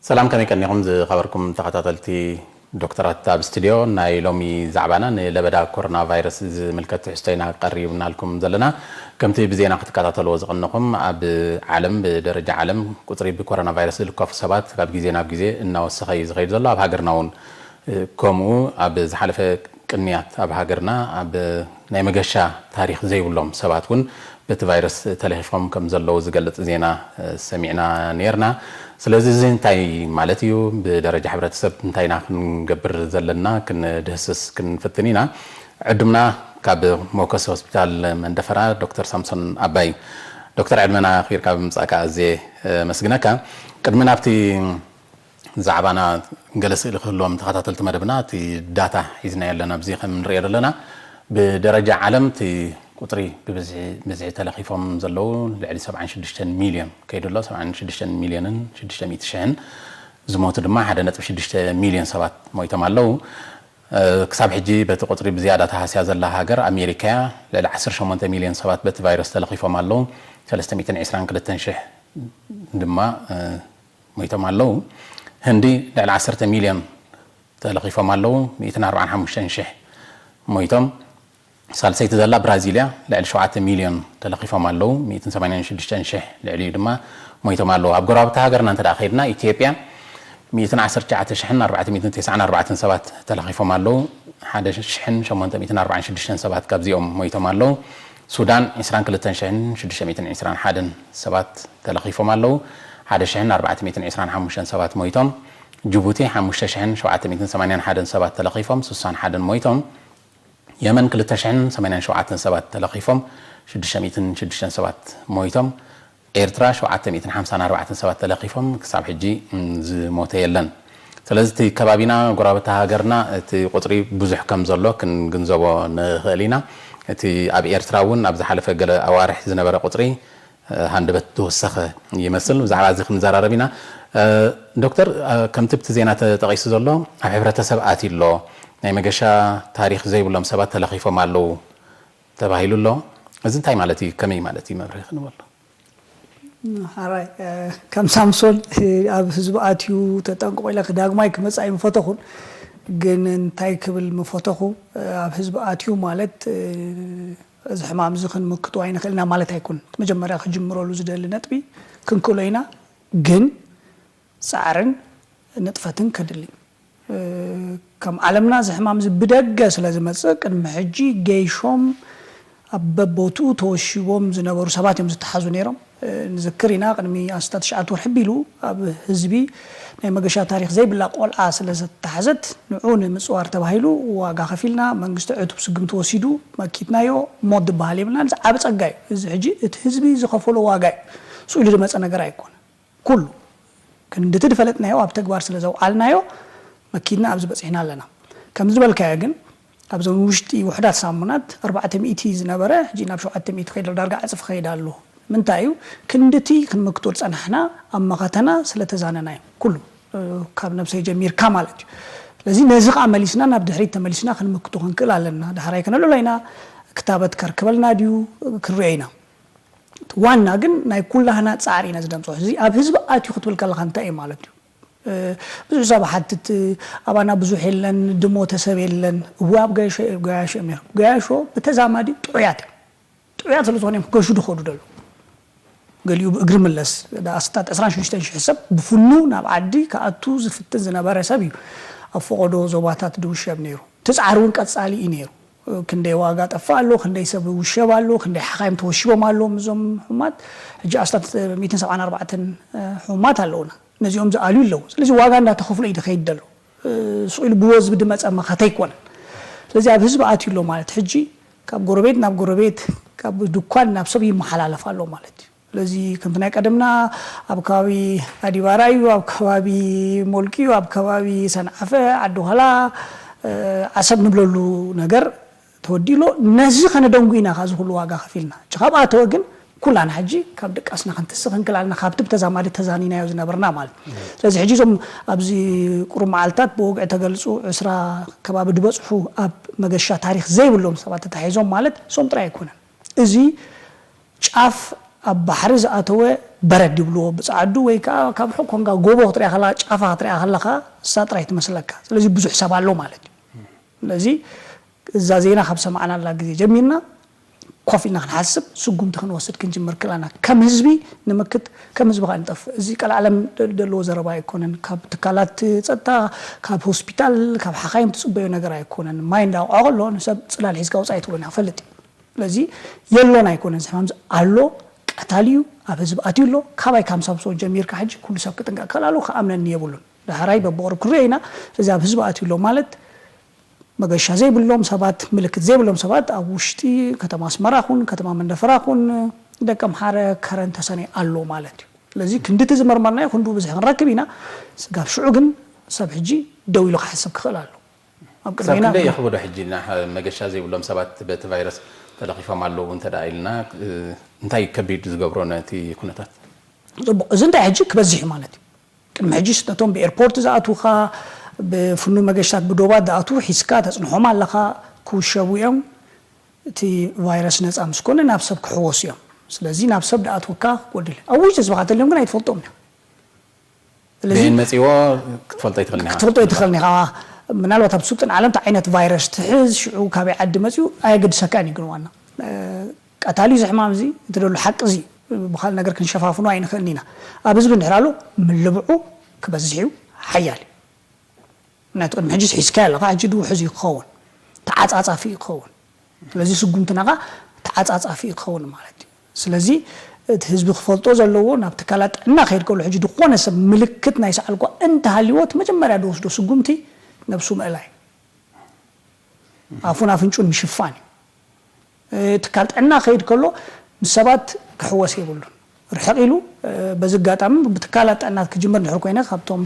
ሰላም፣ ከመይ ቀኒኹም ዝኸበርኩም ተኸታተልቲ ዶክተራት? ኣብ ስቱድዮ ናይ ሎሚ ዛዕባና ንለበዳ ኮሮና ቫይረስ ዝምልከት ትሕዝቶ ኢና ቀሪብናልኩም ዘለና። ከምቲ ብዜና ክትከታተልዎ ዝቐነኹም፣ ኣብ ዓለም፣ ብደረጃ ዓለም ቁፅሪ ብኮሮና ቫይረስ ዝልከፉ ሰባት ካብ ግዜ ናብ ግዜ እናወሰኸ እዩ ዝኸይድ ዘሎ። ኣብ ሃገርና እውን ከምኡ ኣብ ዝሓለፈ ቅንያት ኣብ ሃገርና ኣብ ናይ መገሻ ታሪኽ ዘይብሎም ሰባት እውን በቲ ቫይረስ ተለኺፎም ከም ዘለዉ ዝገልጽ ዜና ሰሚዕና ነይርና። ስለዚ እዚ እንታይ ማለት እዩ? ብደረጃ ሕብረተሰብ እንታይ ኢና ክንገብር ዘለና? ክንድህስስ ክንፍትን ኢና። ዕዱምና ካብ ሞከስ ሆስፒታል መንደፈራ ዶክተር ሳምሶን ኣባይ። ዶክተር፣ ዕድመና ኣኽቢርካ ብምምጻእካ ኣዝየ ኣመስግነካ። ቅድሚ ናብቲ ዛዕባና ገለ ስእሊ ክህልዎም ተኸታተልቲ መደብና፣ እቲ ዳታ ሒዝናዮ ኣለና። ኣብዚ ከም ንሪኦ ዘለና ብደረጃ ዓለም እቲ ቁፅሪ ብብዝሒ ብዝሒ ተለኺፎም ዘለዉ ልዕሊ ሰብዓን ሽዱሽተን ሚልዮን ከይዱ ኣሎ። ሰብዓን ሽዱሽተን ሚልዮንን ሽዱሽተ ሚእቲ ሽሕን ዝሞቱ ድማ ሓደ ነጥቢ ሽዱሽተ ሚልዮን ሰባት ሞይቶም ኣለዉ። ክሳብ ሕጂ በቲ ቁፅሪ ብዝያዳ ተሃስያ ዘላ ሃገር ኣሜሪካ እያ። ልዕሊ ዓሰርተ ሸሞንተ ሚልዮን ሰባት በቲ ቫይረስ ተለኺፎም ኣለዉ። ሰለስተ ሚእትን ዕስራን ክልተን ሽሕ ድማ ሞይቶም ኣለዉ። ህንዲ ልዕሊ ዓሰርተ ሚልዮን ተለኺፎም ኣለዉ። ሚእትን ኣርባዓን ሓሙሽተን ሽሕ ሞይቶም። ሳልሰይቲ ዘላ ብራዚል እያ። ልዕሊ ሸውዓተ ሚልዮን ተለኺፎም ኣለዉ። ሚእትን ሰማንያን ሽዱሽተን ሽሕ ልዕሊኡ ድማ ሞይቶም ኣለዉ። ኣብ ጎረባብቲ ሃገርና እንተ ደኣ ከይድና፣ ኢትዮጵያ ሚእትን ዓሰርተ ትሽዓተ ሽሕን ኣርባዕተ ሚእትን ተስዓን ኣርባዕተን ሰባት ተለኺፎም ኣለዉ። ሓደ ሽሕን ሸሞንተ ሚእትን ኣርባዓን ሽዱሽተን ሰባት ካብዚኦም ሞይቶም ኣለዉ። ሱዳን ዕስራን ክልተን ሽሕን ሽዱሽተ ሚእትን ዕስራን ሓደን ሰባት ተለኺፎም ኣለዉ። ሓደ ሽሕን ኣርባዕተ ሚእትን ዕስራን ሓሙሽተን ሰባት ሞይቶም። ጅቡቲ ሓሙሽተ ሽሕን ሸውዓተ ሚእትን ሰማንያን ሓደን ሰባት ተለኺፎም፣ ስሳን ሓደን ሞይቶም። የመን ክልተ ሽሕን ሰማንያን ሸውዓተን ሰባት ተለኺፎም፣ ሽዱሽተ ሚእትን ሽዱሽተን ሰባት ሞይቶም። ኤርትራ ሸውዓተ ሚእትን ሓምሳን ኣርባዕተን ሰባት ተለኺፎም፣ ክሳብ ሕጂ ዝሞተ የለን። ስለዚ እቲ ከባቢና፣ ጎረባብቲ ሃገርና፣ እቲ ቁፅሪ ብዙሕ ከም ዘሎ ክንግንዘቦ ንኽእል ኢና። እቲ ኣብ ኤርትራ እውን ኣብ ዝሓለፈ ገለ ኣዋርሕ ዝነበረ ቁፅሪ ሃንደበት ዝወሰኸ ይመስል። ብዛዕባ እዚ ክንዘራረብ ኢና። ዶክተር፣ ከምቲ ብቲ ዜና ተጠቒሱ ዘሎ፣ ኣብ ሕብረተሰብ ኣትዩ ኣሎ፣ ናይ መገሻ ታሪኽ ዘይብሎም ሰባት ተለኺፎም ኣለዉ ተባሂሉ ኣሎ። እዚ እንታይ ማለት እዩ? ከመይ ማለት እዩ? መብርሂ ክንበሎ። ሓራይ፣ ከም ሳምሶን ኣብ ህዝቢ ኣትዩ ተጠንቅቑ ኢለ ዳግማይ ክመጽእ ኣይምፈተኹን። ግን እንታይ ክብል ምፈተኹ፣ ኣብ ህዝቢ ኣትዩ ማለት እዚ ሕማም እዚ ክንምክቶ ኣይንኽእልና ማለት ኣይኮን። እቲ መጀመርያ ክጅምረሉ ዝደሊ ነጥቢ፣ ክንክእሎ ኢና፣ ግን ጻዕርን ንጥፈትን ከድሊ። ከም ዓለምና እዚ ሕማም እዚ ብደገ ስለ ዝመጽእ፣ ቅድሚ ሕጂ ገይሾም ኣብ በቦትኡ ተወሺቦም ዝነበሩ ሰባት እዮም ዝተሓዙ ነይሮም። ንዝክር ኢና፣ ቅድሚ ኣስታት ትሽዓተ ወርሒ ቢሉ ኣብ ህዝቢ ናይ መገሻ ታሪኽ ዘይብላ ቆልዓ ስለ ዝተሓዘት፣ ንዑ ንምጽዋር ተባሂሉ ዋጋ ከፊልና፣ መንግስቲ ዕቱብ ስጉምቲ ወሲዱ፣ መኪትናዮ። ሞት ዝበሃል የብልናን። እዚ ዓቢ ጸጋ እዩ። እዚ ሕጂ እቲ ህዝቢ ዝኸፈሎ ዋጋ እዩ። ስኢሉ ዝመጸ ነገር ኣይኮነን። ኩሉ ክንድቲ ዝፈለጥናዮ ኣብ ተግባር ስለ ዘውዓልናዮ፣ መኪትና ኣብዚ በጺሕና ኣለና። ከም ዝበልካዮ ግን፣ ኣብዞም ውሽጢ ውሑዳት ሳሙናት ኣርባዕተ ሚእቲ ዝነበረ፣ ሕጂ ናብ ሸውዓተ ሚእቲ ከይዱ ኣሎ፣ ዳርጋ ዕጽፊ ከይዱ ኣሎ። ምንታይ እዩ? ክንድቲ ክንምክቶ ዝጸናሕና ኣብ መኸተና ስለ ተዛነና እዩ። ኩሉ፣ እ፣ ካብ ነብሰይ ጀሚርካ ማለት እዩ። ስለዚ ነዚ ከኣ መሊስና፣ ናብ ድሕሪት ተመሊስና ክንምክቶ ክንክእል ኣለና። ዳሕራይ ከነልዕሎ ኢና፣ ክታበት ከርክበልና ድዩ ክንሪኦ ኢና። ዋና ግን ናይ ኩላህና ጻዕሪ ኢና ዝደምጾ። እዚ ኣብ ህዝቢ ኣትዩ ክትብል ከለኻ እንታይ እዩ ማለት እዩ? እ፣ ብዙሕ ሰብ ሓትት፣ ኣባና ብዙሕ የለን፣ ድሞተ ሰብ የለን። እወ፣ ኣብ ገያሾ፣ ገያሾ እዮም ነይሮም። ገያሾ ብተዛማዲ ጥዑያት እዮም። ጥዑያት ስለ ዝኾኑ እዮም ክገሹ ዝኸዱ ዘለዉ። ገሊኡ ብእግሪ ምለስ፣ ኣስታት ዕስራን ሽዱሽተን ሽሕ ሰብ ብፍኑ ናብ ዓዲ ክኣቱ ዝፍትን ዝነበረ ሰብ እዩ ኣብ ፈቐዶ ዞባታት ዝውሸብ ነይሩ። እቲ ጻዕሪ እውን ቀጻሊ እዩ ነይሩ። ክንደይ ዋጋ ጠፍእ ኣሎ፣ ክንደይ ሰብ ይውሸብ ኣሎ፣ ክንደይ ሓኻይም ተወሺቦም ኣለዉ እዞም ሕሙማት። ሕጂ ኣስታት ሚእትን ሰብዓን ኣርባዕተን ሕሙማት ኣለዉና። ነዚኦም ዝኣልዩ ኣለዉ። ስለዚ ዋጋ እንዳተኸፍሎ እዩ ዝኸይድ ዘሎ። እ፣ ስቕ ኢሉ ብህዝቢ ዝመጸ መኸተ ኣይኮነን። ስለዚ ኣብ ህዝቢ ኣትዩ ኣሎ ማለት፣ ሕጂ ካብ ጎረቤት ናብ ጎረቤት፣ ካብ ድኳን ናብ ሰብ ይመሓላለፍ ኣሎ ማለት እዩ። ስለዚ ከምቲ ናይ ቀደምና ኣብ ከባቢ ኣዲባራ እዩ፣ ኣብ ከባቢ ሞልቂ እዩ፣ ኣብ ከባቢ ሰንዓፈ፣ ዓዲ ኋላ፣ እ፣ ዓሰብ ንብለሉ ነገር ተወዲኡ ኣሎ። ነዚ ከነደንጉ ኢና፣ ካብዚ ኩሉ ዋጋ ከፊልና። እቲ ካብ ኣተወ ግን ኩላና ሕጂ ካብ ድቃስና ክንትስእ ክንክእል ኣለና፣ ካብቲ ብተዛማዲ ተዛኒናዮ ዝነበርና ማለት እዩ። ስለዚ ሕጂ እዞም ኣብዚ ቁሩብ መዓልታት ብወግዒ ተገልጹ ዕስራ ከባቢ ዝበጽሑ ኣብ መገሻ ታሪኽ ዘይብሎም ሰባት ተታሒዞም ማለት እሶም ጥራይ ኣይኮነን። እዚ ጫፍ ኣብ ባሕሪ ዝኣተወ በረድ ይብልዎ ብጻዕዱ፣ ወይ ከዓ ካብ ሕኮንካ ጎቦ ክትሪኣ ከላ፣ ጫፋ ክትሪኣ ከለኻ እሳ ጥራይ ትመስለካ። ስለዚ ብዙሕ ሰብ ኣሎ ማለት እዩ። ስለዚ እዛ ዜና ካብ ሰማዕናላ ግዜ ጀሚርና ኮፍ ኢልና ክንሓስብ፣ ስጉምቲ ክንወስድ ክንጅምር ክላና፣ ከም ህዝቢ ንምክት፣ ከም ህዝቢ ከዓ ንጠፍእ። እዚ ቀልዓለም ደ- ደለዎ ዘረባ ኣይኮነን። ካብ ትካላት ጸጥታ፣ ካብ ሆስፒታል፣ ካብ ሓኻይም ትጽበዮ ነገር ኣይኮነን። ማይ እንዳወቕዖ ከሎ ንሰብ ጽላል ሒዝካ ውጻእ ኣይትብሎን ኢኻ፣ ፈልጥ እዩ። ስለዚ የሎን ኣይኮነን፣ እዚ ሕማም እዚ ኣሎ፣ ቀታሊ እዩ፣ ኣብ ህዝቢ ኣትዩ ኣሎ። ካባይ ካብ ሳምሶን ጀሚርካ ሕጂ ኩሉ ሰብ ክጥንቀቅ ክኽእል ኣለዎ፣ ክኣምነኒ የብሉን። ዳሕራይ በብቕሩብ ክንሪኦ ኢና። እዚ ኣብ ህዝቢ ኣትዩ ኣሎ ማለት መገሻ ዘይብሎም ሰባት፣ ምልክት ዘይብሎም ሰባት ኣብ ውሽጢ ከተማ ኣስመራ ኹን ከተማ መንደፈራ ኹን ደቂ ኣምሓረ ከረን ተሰነይ ኣሎ ማለት እዩ። ስለዚ ክንድቲ ዝመርመርናዮ ክንዱ ብዙሕ ክንረክብ ኢና። ስጋብ ሽዑ ግን ሰብ ሕጂ ደው ኢሉ ክሓስብ ክኽእል ኣሎ። ኣብ ክሳብ ቅድሜና ክንደይ ይኽብዶ ሕጂ ና- መገሻ ዘይብሎም ሰባት በቲ ቫይረስ ተለኺፎም ኣለዉ እንተ ደኣ ኢልና እ፣ እንታይ ከቢድ ዝገብሮ ነቲ ኩነታት? ጽቡቕ፣ እዚ እንታይ ሕጂ ክበዝሕ እዩ ማለት እዩ። ቅድሚ ሕጂ ነቶም ብኤርፖርት ዝኣትዉኻ፣ ብፍኑ መገሻት ብዶባት ዝኣትዉ ሒዝካ ተጽንሖም ኣለኻ፣ ክውሸቡ እዮም። እቲ ቫይረስ ነጻ ምስ ኮነ ናብ ሰብ ክሕወሱ እዮም። ስለዚ ናብ ሰብ ዝኣትወካ ክጎድል እዩ። ኣብ ውሽጢ ህዝብኻ ተልዮም ግን ኣይትፈልጦም እዮም። ስለዚ ብኤን መጺዎ ክትፈልጦ ኣይትኽእልን ኢኻ። ክትፈልጦ ኣይትኽእልን ኢኻ። ምናልባት ኣብ ስልጡን ዓለም እንታይ ዓይነት ቫይረስ ትሕዝ፣ ሽዑ ካበይ ዓዲ መጺኡ ኣየገድሰካን እዩ። ግን ዋና፣ እ፣ ቀታሊ እዚ ሕማም እዚ፣ እቲ ደሎ ሓቂ እዚ ብኻልእ ነገር ክንሸፋፍኖ ኣይንኽእልን ኢና። ኣብ ህዝቢ እንድሕር ኣሎ፣ ምልብዑ ክበዝሕ እዩ፣ ሓያል እዩ። ምክንያቱ ቅድሚ ሕጂስ ሒዝካዮ ኣለኻ፣ ሕጂ ድውሑዝ እዩ ክኸውን። ተዓጻጻፊ እዩ ክኸውን። ስለዚ ስጉምትና ኸኣ ተዓጻጻፊ እዩ ክኸውን ማለት እዩ። ስለዚ እቲ ህዝቢ ክፈልጦ ዘለዎ፣ ናብ ትካላት ጥዕና ክኸይድ ከሎ ሕጂ ዝኾነ ሰብ ምልክት ናይ ሰዓል እኳ እንተሃልይዎ፣ እቲ መጀመርያ ዝወስዶ ስጉምቲ ነብሱ ምእላይ፣ ኣፉን ኣፍንጩን ምሽፋን እዩ። እ፣ ትካል ጥዕና ክኸይድ ከሎ ምስ ሰባት ክሕወስ የብሉን። ርሕቕ ኢሉ፣ እ፣ በዚ ኣጋጣሚ ብትካላት ጥዕና ክጅምር እንድሕር ኮይነ፣ ካብቶም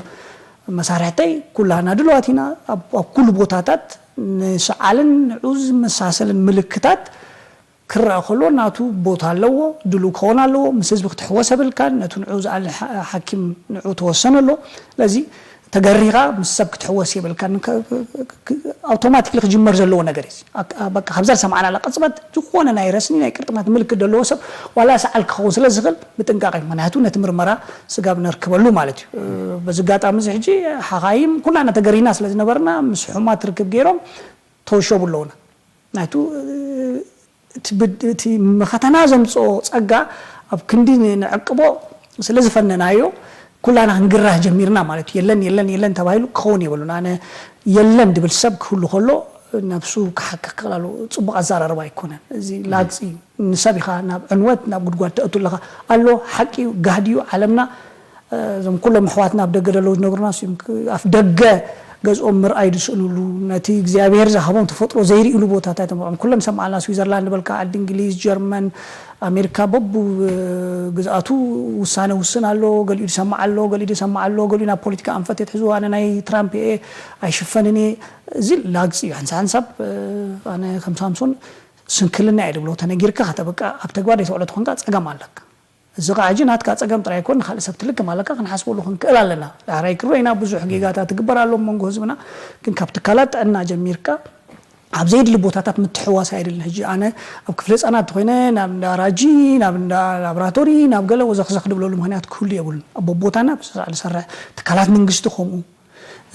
መሳርሕተይ ኩላህና ድልዋት ኢና። ኣብ፣ ኣብ ኩሉ ቦታታት ንሰዓልን ንዑ ዝመሳሰልን ምልክታት ክረኣ ከሎ ናቱ ቦታ ኣለዎ፣ ድሉው ክኸውን ኣለዎ። ምስ ህዝቢ ክትሕወስ የብልካን፣ ነቱ ንዑ ዝኣሊ ሓ-፣ ሓኪም ንዑ ተወሰነ ኣሎ። ስለዚ ተገሪኻ ምስ ሰብ ክትሕወስ የብልካን። ከ-፣ ከ-፣ ከ-፣ ኣውቶማቲክሊ ክጅመር ዘለዎ ነገር እዩ። ኣክ-፣ በቃ ካብዛ ዝሰማዕናላ ቅጽበት ዝኾነ ናይ ረስኒ ናይ ቅርጥማት ምልክት ዘለዎ ሰብ ዋላ ሰዓል ክኸውን ስለ ዝኽእል ምጥንቃቕ እዩ። ምክንያቱ ነቲ ምርመራ ስጋብ ነርክበሉ ማለት እዩ። እ፣ በዚ ኣጋጣሚ እዚ ሕጂ ሓኻይም ኩላና ተገሪና ስለ ዝነበርና ምስ ሕሙማት ርክብ ገይሮም ተወሸቡ ኣለውና። ናቱ፣ እ፣ እቲ ብድ-፣ እቲ መኸተና ዘምጽኦ ጸጋ ኣብ ክንዲ ን-፣ ንዕቅቦ ስለ ዝፈነናዮ፣ ኩላና ክንግራህ ጀሚርና ማለት እዩ። የለን፣ የለን፣ የለን ተባሂሉ ክኸውን የብሉን። ኣነ የለን ድብል ሰብ ክህሉ ከሎ ነብሱ ክሓክኽ ክኽእል ኣለዎ። ጽቡቕ ኣዘራርባ ኣይኮነን። እዚ ላግጺ እዩ። ንሰብ ኢኻ ናብ ዕንወት፣ ናብ ጉድጓድ ተእቱ ኣለኻ። ኣሎ፣ ሓቂ እዩ፣ ጋህዲ እዩ። ዓለምና፣ እ፣ እዞም ኩሎም ኣሕዋትና ኣብ ደገ ዘለዉ ዝነግሩና እሱ እዮም። ክ-፣ ኣፍ ደገ ገዝኦም ምርኣይ ዝስእንሉ፣ ነቲ እግዚኣብሔር ዝሃቦም ተፈጥሮ ዘይርእሉ ቦታታት እዮም። ኩሎም ሰማዕና፣ ስዊዘርላንድ በልካ፣ ዓዲ እንግሊዝ፣ ጀርመን፣ ኣሜሪካ፣ በቡ ግዝኣቱ ውሳነ ውስን ኣሎ፣ ገሊኡ ዝሰማዕ ኣሎ፣ ገሊኡ ዝሰማዕ ኣሎ፣ ገሊኡ ናብ ፖለቲካ ኣንፈት የትሕዝዎ፣ ኣነ ናይ ትራምፕ እየ፣ ኣይሽፈንን እየ። እዚ ላግጺ እዩ። ሓንሳብ ሓንሳብ፣ እ፣ ኣነ ከም ሳምሶን ስንክልና እየ ድብሎ፣ ተነጊርካ ከተበቃ ኣብ ተግባር ዘይተውዕሎ ተኾንካ ጸገም ኣለካ። እዚ ኸዓ ሕጂ ናትካ ጸገም ጥራይ ኣይኮን፣ ንኻልእ ሰብ ትልክም ኣለካ፣ ክንሓስበሉ ክንክእል ኣለና። ዳሕራይ ክሮ ኢና፣ ብዙሕ ጌጋታት ትግበር ኣሎ ኣብ መንጎ ህዝብና፣ ግን ካብ ትካላት ጥዕና ጀሚርካ ኣብ ዘየድሊ ቦታታት ምትሕዋስ ኣይደልን። ሕጂ ኣነ ኣብ ክፍሊ ህጻናት ተኾይነ ናብ እንዳ ራጂ፣ ናብ እንዳ ላብራቶሪ፣ ናብ ገለ ወዘኽዘኽ ድብለሉ ምኽንያት ክህሉ የብሉን። ኣብ ቦታና ብስርዓት ዝሰርሕ ትካላት መንግስቲ ከምኡ።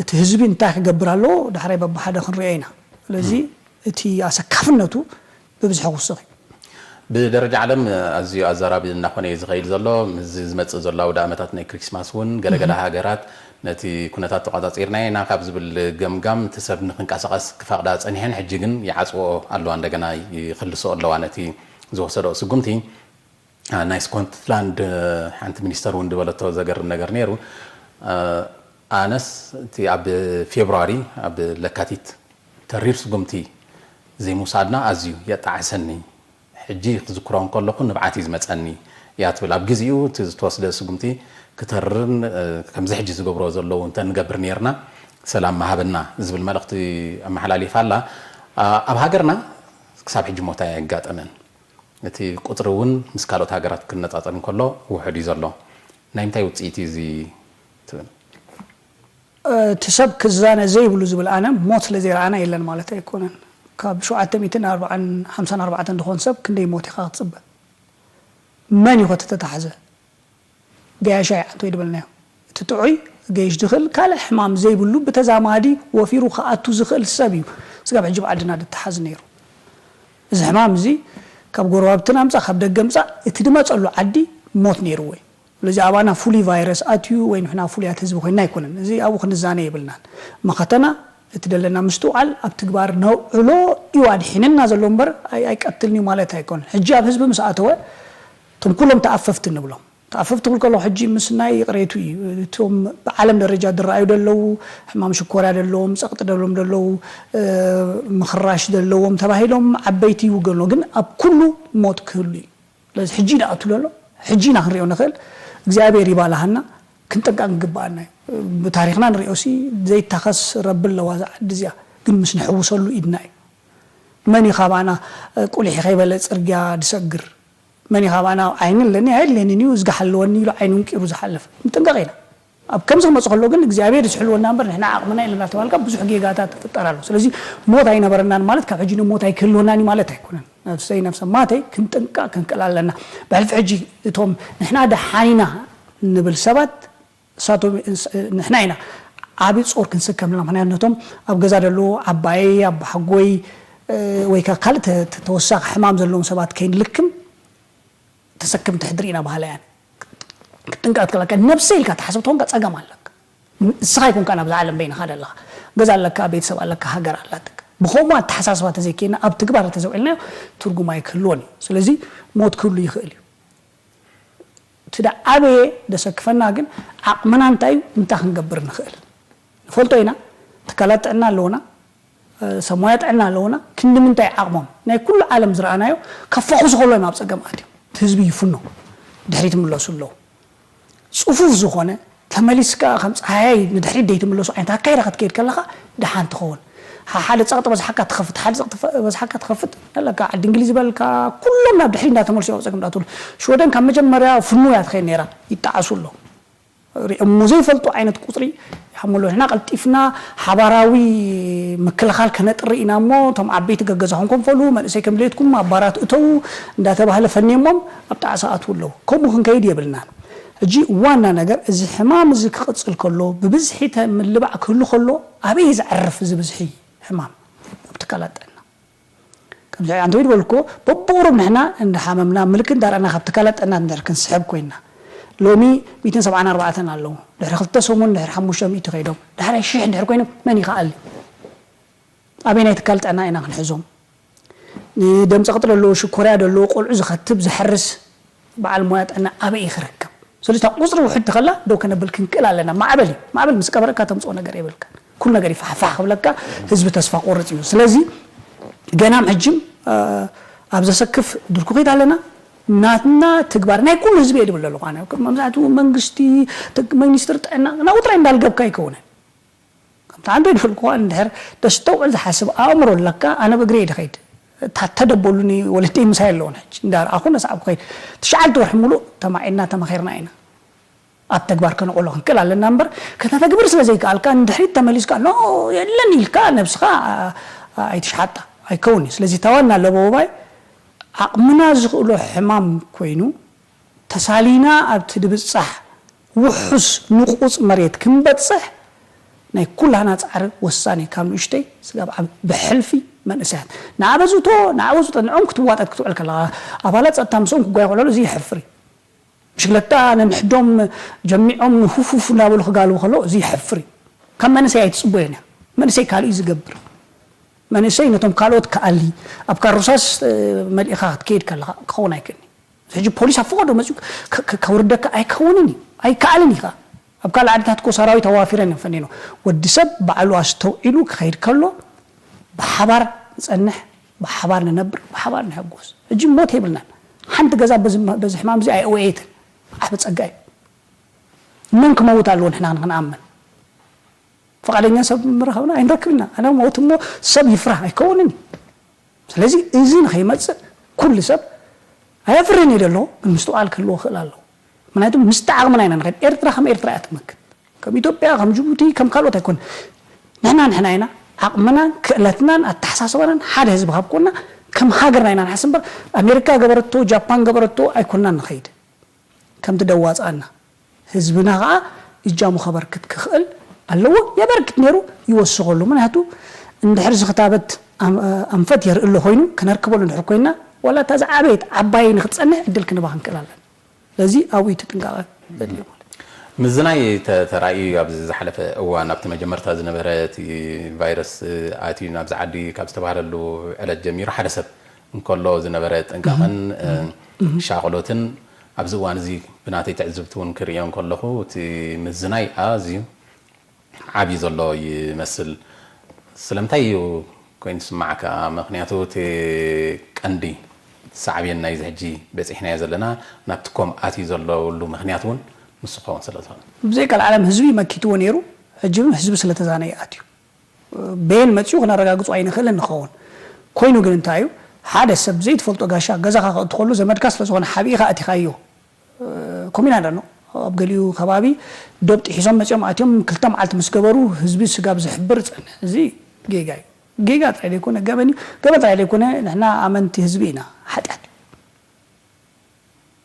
እቲ ህዝቢ እንታይ ክገብር ኣለዎ ዳሕራይ በብሓደ ክንሪኦ ኢና። ስለዚ እቲ ኣሰካፍነቱ ብብዝሒ ክውስኽ እዩ። ብደረጃ ዓለም ኣዝዩ ኣዛራቢ እናኾነ እዩ ዝኸይድ ዘሎ። ምስዚ ዝመጽእ ዘሎ ኣውደ ኣመታት ናይ ክሪስማስ እውን ገለገለ ሃገራት ነቲ ኩነታት ተቋጻጺርና ኢና ካብ ዝብል ገምጋም እቲ ሰብ ንክንቀሳቐስ ክፈቕዳ ጸኒሐን፣ ሕጂ ግን ይዓጽዎ ኣለዋ፣ እንደገና ይኽልስኦ ኣለዋ ነቲ ዝወሰደኦ ስጉምቲ። አ፣ ናይ ስኮትላንድ፣ እ፣ ሓንቲ ሚኒስተር እውን ዝበለቶ ዘገርም ነገር ነይሩ። እ፣ ኣነስ እቲ ኣብ ፌብሩዋሪ፣ ኣብ ለካቲት ተሪር ስጉምቲ ዘይምውሳድና ኣዝዩ የጣዕሰኒ። ሕጂ ክዝክሮ እንከለኹ ንብዓት እዩ ዝመጸኒ እያ ትብል። ኣብ ግዜኡ እቲ ዝተወስደ ስጉምቲ ክተርርን፣ እ፣ ከምዚ ሕጂ ዝገብሮ ዘለዉ እንተ ንገብር ነይርና ሰላም ምሃበና ዝብል መልእኽቲ ኣመሓላሊፋ ኣላ። አ፣ ኣብ ሃገርና ክሳብ ሕጂ ሞት ኣየጋጠመን። እቲ ቁጽሪ እውን ምስ ካልኦት ሃገራት ክነጻጸር እንከሎ ውሑድ እዩ ዘሎ። ናይ ምንታይ ውጽኢት እዩ እዚ ትብል? እቲ ሰብ ክዛነ ዘይብሉ ዝብል ኣነ ሞት ስለ ዘይረኣና የለን ማለት ኣይኮነን። ካብ ሸውዓተ ሚእትን ኣርባዓን ሓምሳን ኣርባዕተን ዝኾን ሰብ ክንደይ ሞት ኢኻ ክትጽበ? መን እዩ ከተተታሕዘ? ገያሻ ይዓት ወይ ድበልናዮ። እቲ ጥዑይ ገይሽ ዝኽእል ካልእ ሕማም ዘይብሉ ብተዛማዲ ወፊሩ ክኣቱ ዝኽእል ሰብ እዩ። ስጋብ ሕጂ ብዓድና ዝተሓዝ ነይሩ። እዚ ሕማም እዚ ካብ ጎረባብትና ምጻእ ካብ ደገ ምጻእ እቲ ድመጸሉ ዓዲ ሞት ነይርዎ እዩ። ስለዚ ኣባና ፍሉይ ቫይረስ ኣትዩ ወይ ንሕና ፍሉያት ህዝቢ ኮይና ኣይኮነን። እዚ ኣብኡ ክንዛነ የብልናን። መኸተና እቲ ደለና ምስትውዓል ኣብ ትግባር ነውዕሎ እዩ ኣድሒንና ዘሎ እምበር ኣይ- ኣይቀትልን እዩ ማለት ኣይኮነን። ሕጂ ኣብ ህዝቢ ምስ ኣተወ እቶም ኩሎም ተኣፈፍቲ ንብሎም። ተኣፈፍቲ ክብል ከለኹ ሕጂ ምስ ናይ ይቕሬቱ እዩ። እቶም ብዓለም ደረጃ ዝረኣዩ ደለዉ፣ ሕማም ሽኮርያ ደለዎም፣ ጸቕጢ ደሎም ደለዉ፣ ምኽራሽ ደለዎም ተባሂሎም ዓበይቲ ይውገኑ። ግን ኣብ ኩሉ ሞት ክህሉ እዩ። ስለዚ ሕጂ ይኣቱ ዘሎ፣ ሕጂ ኢና ክንሪኦ ንኽእል። እግዚኣብሔር ይባልሃና፣ ክንጥንቀቕ ክግብኣና እዩ። ብታሪኽና ንሪኦ ሲ ዘይታኸስ ረቢ ኣለዋ እዛ ዓዲ እዚኣ፣ ግን ምስ ንሕውሰሉ ኢድና እዩ። መን እዩ ካባና ቁሊሕ ከይበለ ጽርግያ ዝሰግር? መን እዩ ካባና ዓይኒ ኣለኒ ኣይለንን እዩ እዝጋ ሓለወኒ ኢሉ ዓይኑ እንቂሩ ዝሓልፍ? ንጥንቀቕ ኢና። ኣብ ከምዚ ክመጽእ ከሎ ግን እግዚኣብሔር ዝሕልወና እምበር ንሕና ዓቕምና የለን እናተባልካ ብዙሕ ጌጋታት ትፍጠር ኣሎ። ስለዚ ሞት ኣይነበረናን ማለት ካብ ሕጂ ንሞት ኣይክህልወናን እዩ ማለት ኣይኮነን። ነፍሰይ ነፍሰ ማተይ ክንጥንቀቕ ክንክእል ኣለና። ብሕልፊ ሕጂ እቶም ንሕና ደሓን ኢና ንብል ሰባት እሳቶም ንሕና ኢና ዓቢ ጾር ክንስከም ኣለና። ምክንያቱ ነቶም ኣብ ገዛ ዘለዉ ዓባየይ ኣቦሓጎይ ወይ ከዓ ካልእ ተወሳኺ ሕማም ዘለዎም ሰባት ከይንልክም ተሰክም ትሕድሪ ኢና ባህላ እያን። ክትጥንቀቕ ትክእለካ ነብሰ ኢልካ ትሓስብ ተኾንካ ጸገም ኣለካ። ንስኻ ኣይኮንካ ናብዛ ዓለም በይንኻ ደለኻ። ገዛ ኣለካ፣ ቤተሰብ ኣለካ፣ ሃገር ኣላትካ። ብኸምኡ ኣተሓሳስባ ተዘይከይና ኣብ ትግባር ተዘውዒልናዮ ትርጉም ኣይክህልዎን እዩ። ስለዚ ሞት ክህሉ ይኽእል እዩ። እቲ ደዓበየ ደሰክፈና ግን ዓቕምና እንታይ እዩ እንታይ ክንገብር ንኽእል ንፈልጦ ኢና። ትካላት ጥዕና ኣለውና፣ ሰብ ሞያ ጥዕና ኣለውና። ክንዲ ምንታይ ዓቕሞም ናይ ኩሉ ዓለም ዝረኣናዮ ካብ ፈኹሱ ከሎ እዮም ኣብ ጸገም ኣትዮም። እቲ ህዝቢ ይፍኖ ድሕሪት ምለሱ ኣለዉ። ጽፉፍ ዝኾነ ተመሊስካ ከም ጸሃያይ ንድሕሪት ደይትምለሱ ዓይነት ኣካይዳ ክትከይድ ከለኻ ደሓን ትኸውን። ሓደ ጸቕጢ በዝሓካ ትኸፍት ሓደ ጸቕጢ በዝሓካ ትኸፍት ኣለካ። ዓዲ እንግሊዝ በልካ ኩሎም ናብ ድሕሪት እንዳተመልሱ እዮም ኣብ ጸገም እንዳትብሉ። ሽወደን ካብ መጀመርያ ፍኑ እያ ትኸይድ ነይራ። ይጣዓሱ ኣለዉ። ሪኦሞ ዘይፈልጡ ዓይነት ቁፅሪ ይሓመሉ። ንሕና ቀልጢፍና ሓባራዊ ምክልኻል ከነጥሪ ኢና እሞ እቶም ዓበይቲ ገገዛኹም ከንፈሉ መንእሰይ ከም ድሌትኩም ኣባራት እተዉ እንዳተባህለ ፈኒሞም ኣብ ጣዕሳ ኣትዉ ኣለዉ። ከምኡ ክንከይድ የብልናን። ሕጂ ዋና ነገር እዚ ሕማም እዚ ክቕፅል ከሎ ብብዝሒ ምልባዕ ክህሉ ከሎ ኣበይ ዘዕርፍ እዚ ብዝሒ ሕማም ኣብ ትካላት ጥዕና ከምዚ ኣንተ ወይ ዝበልኩ በብቑሩብ ንሕና እንዳሓመምና ምልክት እንዳረኣና ካብ ትካላት ጥዕና እንድሕር ክንስሕብ ኮይና ሎሚ ሚእትን ሰብዓን ኣርባዕተን ኣለዉ ድሕሪ ክልተ ሰሙን ድሕሪ ሓሙሽተ ሚእቲ ከይዶም ዳሕራይ ሽሕ እንድሕር ኮይኖም መን ይኸኣል ኣበይ ናይ ትካል ጥዕና ኢና ክንሕዞም ንደም ጸቕጢ ደለዎ ሽኮርያ ደለዎ ቆልዑ ዝኸትብ ዝሕርስ በዓል ሞያ ጥዕና ኣበይ እዩ ክረክብ ስለዚ እታ ቁፅሪ ውሕድ ተኸላ ደው ከነብል ክንክእል ኣለና ማዕበል እዩ ማዕበል ምስ ቀበረካ ተምፅኦ ነገር የብልካ ኩሉ ነገር ይፋሕፋሕ ክብለካ ህዝቢ ተስፋ ቆርፅ እዩ ስለዚ ገና ሕጅም ኣብ ዘሰክፍ ድርኩኺት ኣለና ናትና ትግባር ናይ ኩሉ ህዝቢ እየ ድብል ዘለኹ ኣነ መብዛሕትኡ መንግስቲ ሚኒስትር ጥዕና ናብኡ ጥራይ እንዳልገብካ ኣይከውንን ከምቲ ኣንተ ድፈልኩዋ እንድሕር ደስተውዕል ዝሓስብ ኣእምሮ ኣለካ ኣነ ብእግሪ እየ ድኸይድ እታ ተደበሉኒ ወለደይ ምሳይ ኣለውን ሕጂ እንዳረኣኹ ነስዓብኩ ከይድ ትሽዓተ ወርሒ ሙሉእ ተማዒድና ተማኺርና ኢና ኣብ ተግባር ከነቆሎ ክንክእል ኣለና እምበር ከተተግብር ስለ ዘይከኣልካ ንድሕሪት ተመሊስካ ኖ የለን ኢልካ ነብስኻ ኣይትሽሓጣ ኣይከውን እዩ ስለዚ ተዋና ለበውባይ ዓቕምና ዝኽእሎ ሕማም ኮይኑ ተሳሊና ኣብቲ ድብጻሕ ውሑስ ንቑጽ መሬት ክንበጽሕ ናይ ኩላና ጻዕሪ ወሳኒ ካብ ንእሽተይ ስጋብ ዓብ ብሕልፊ መንእሰያት ንኣበዝቶ ንኣበዝቶ ንዕኦም ክትዋጠጥ ክትውዕል ከለኻ ኣባላት ጸጥታ ምስኦም ክጓየ ከለሉ እዚ ይሕፍር እዩ ብሽክለታ ነንሕዶም ጀሚዖም ሁፉፍ እናበሉ ክጋልቡ ከለዉ እዚ ይሕፍር እዩ ካብ መንእሰይ ኣይትጽበዮን እያ መንእሰይ ካልእ እዩ ዝገብር መንእሰይ ነቶም ካልኦት ክኣሊ ኣብ ካሩሳስ መሊእኻ ክትከይድ ከለኻ ክኸውን ኣይክእልኒ ሕጂ ፖሊስ ኣብ ፈቐዶ መፅኡ ከውርደካ ኣይከውንን እዩ ኣይከኣልን እዩ ኣብ ካልእ ዓድታት እኮ ሰራዊት ኣዋፊረን እዮም ፈኒኖ ወዲ ሰብ ባዕሉ ኣስተውዒሉ ክኸይድ ከሎ ብሓባር ንፀንሕ ብሓባር ንነብር ብሓባር ንሕጎስ ሕጂ ሞት የብልናን ሓንቲ ገዛ በዚ ሕማም እዚ ኣይእወየትን ዓብ ፀጋ እዩ መን ክመውት ኣለዎ ንሕና ክንኣምን ፍቓደኛ ሰብ ምረኸብና ኣይንረክብና ኣነ ሞት እሞ ሰብ ይፍራህ ኣይከውንን እዩ ስለዚ እዚ ንኸይመፅእ ኩሉ ሰብ ኣየፍርን እዩ ደሎ ግን ምስትውዓል ክህልዎ ክእል ኣለዎ ምክንያቱ ምስቲ ዓቕምና ኢና ንኸድ ኤርትራ ከም ኤርትራ እያ ትመክት ከም ኢትዮጵያ ከም ጅቡቲ ከም ካልኦት ኣይኮን ንሕና ንሕና ኢና ዓቕምናን ክእለትናን ኣተሓሳስባናን ሓደ ህዝቢ ካብ ኮና ከም ሃገርና ኢና ንሓስብ እምበር፣ ኣሜሪካ ገበረቶ፣ ጃፓን ገበረቶ ኣይኮንና ንኸይድ። ከምቲ ደዋፅኣና ህዝብና ከዓ እጃሙ ከበርክት ክኽእል ኣለዎ። የበርክት ነይሩ፣ ይወስኸሉ። ምክንያቱ እንድሕር እዚ ክታበት ኣም- ኣንፈት የርኢ ኣሎ ኮይኑ፣ ከነርክበሉ እንድሕር ኮይና፣ ዋላ እታ ዝዓበየት ዓባይ ንክትፀንሕ ዕድል ክንባ ክንክእል ኣለና። ስለዚ ኣብኡ እዩ እቲ ጥንቃቐ ዘድልዮ ማለት እዩ። ምዝናይ ተ- ተራእዩ ኣብዚ ዝሓለፈ እዋን ኣብቲ መጀመርታ ዝነበረ እቲ ቫይረስ ኣትዩ ናብዚ ዓዲ ካብ ዝተባህለሉ ዕለት ጀሚሩ ሓደ ሰብ እንከሎ ዝነበረ ጥንቃቐን እ፣ ሻቕሎትን ኣብዚ እዋን እዚ ብናተይ ትዕዝብቲ እውን ክርእዮ እንከለኹ እቲ ምዝናይ ኣዝዩ ዓብዩ ዘሎ ይመስል። ስለምንታይ እዩ ኮይኑ ዝስማዓካ? ምክንያቱ እቲ ቀንዲ ሳዕቤን ናይዚ ሕጂ በፂሕናዮ ዘለና ናብቲ ኮም ኣትዩ ዘለውሉ ምክንያት እውን ንሱ ክኸውን ስለ ዝኾነ። ብዘይቀልዓለም ህዝቢ መኪትዎ ነይሩ። ሕጂ እውን ህዝቢ ስለተዛነየ ኣትዩ። በየን መፂኡ ክነረጋግፁ ኣይንኽእልን ንኸውን። ኮይኑ ግን እንታይ እዩ፣ ሓደ ሰብ ዘይትፈልጦ ጋሻ ገዛኻ ከእትኸሉ ዘመድካ ስለዝኾነ ሓቢእኻ ኣቲኻዮ። ኮሚና ደኖ ኣብ ገሊኡ ከባቢ ዶብ ጥሒሶም መፂኦም ኣትዮም ክልተ መዓልቲ ምስ ገበሩ ህዝቢ ስጋብ ዝሕብር ፀንሕ። እዚ ጌጋ እዩ። ጌጋ ጥራይ ዘይኮነ ገበን እዩ። ገበን ጥራይ ዘይኮነ ንሕና ኣመንቲ ህዝቢ ኢና። ሓጢኣት እዩ።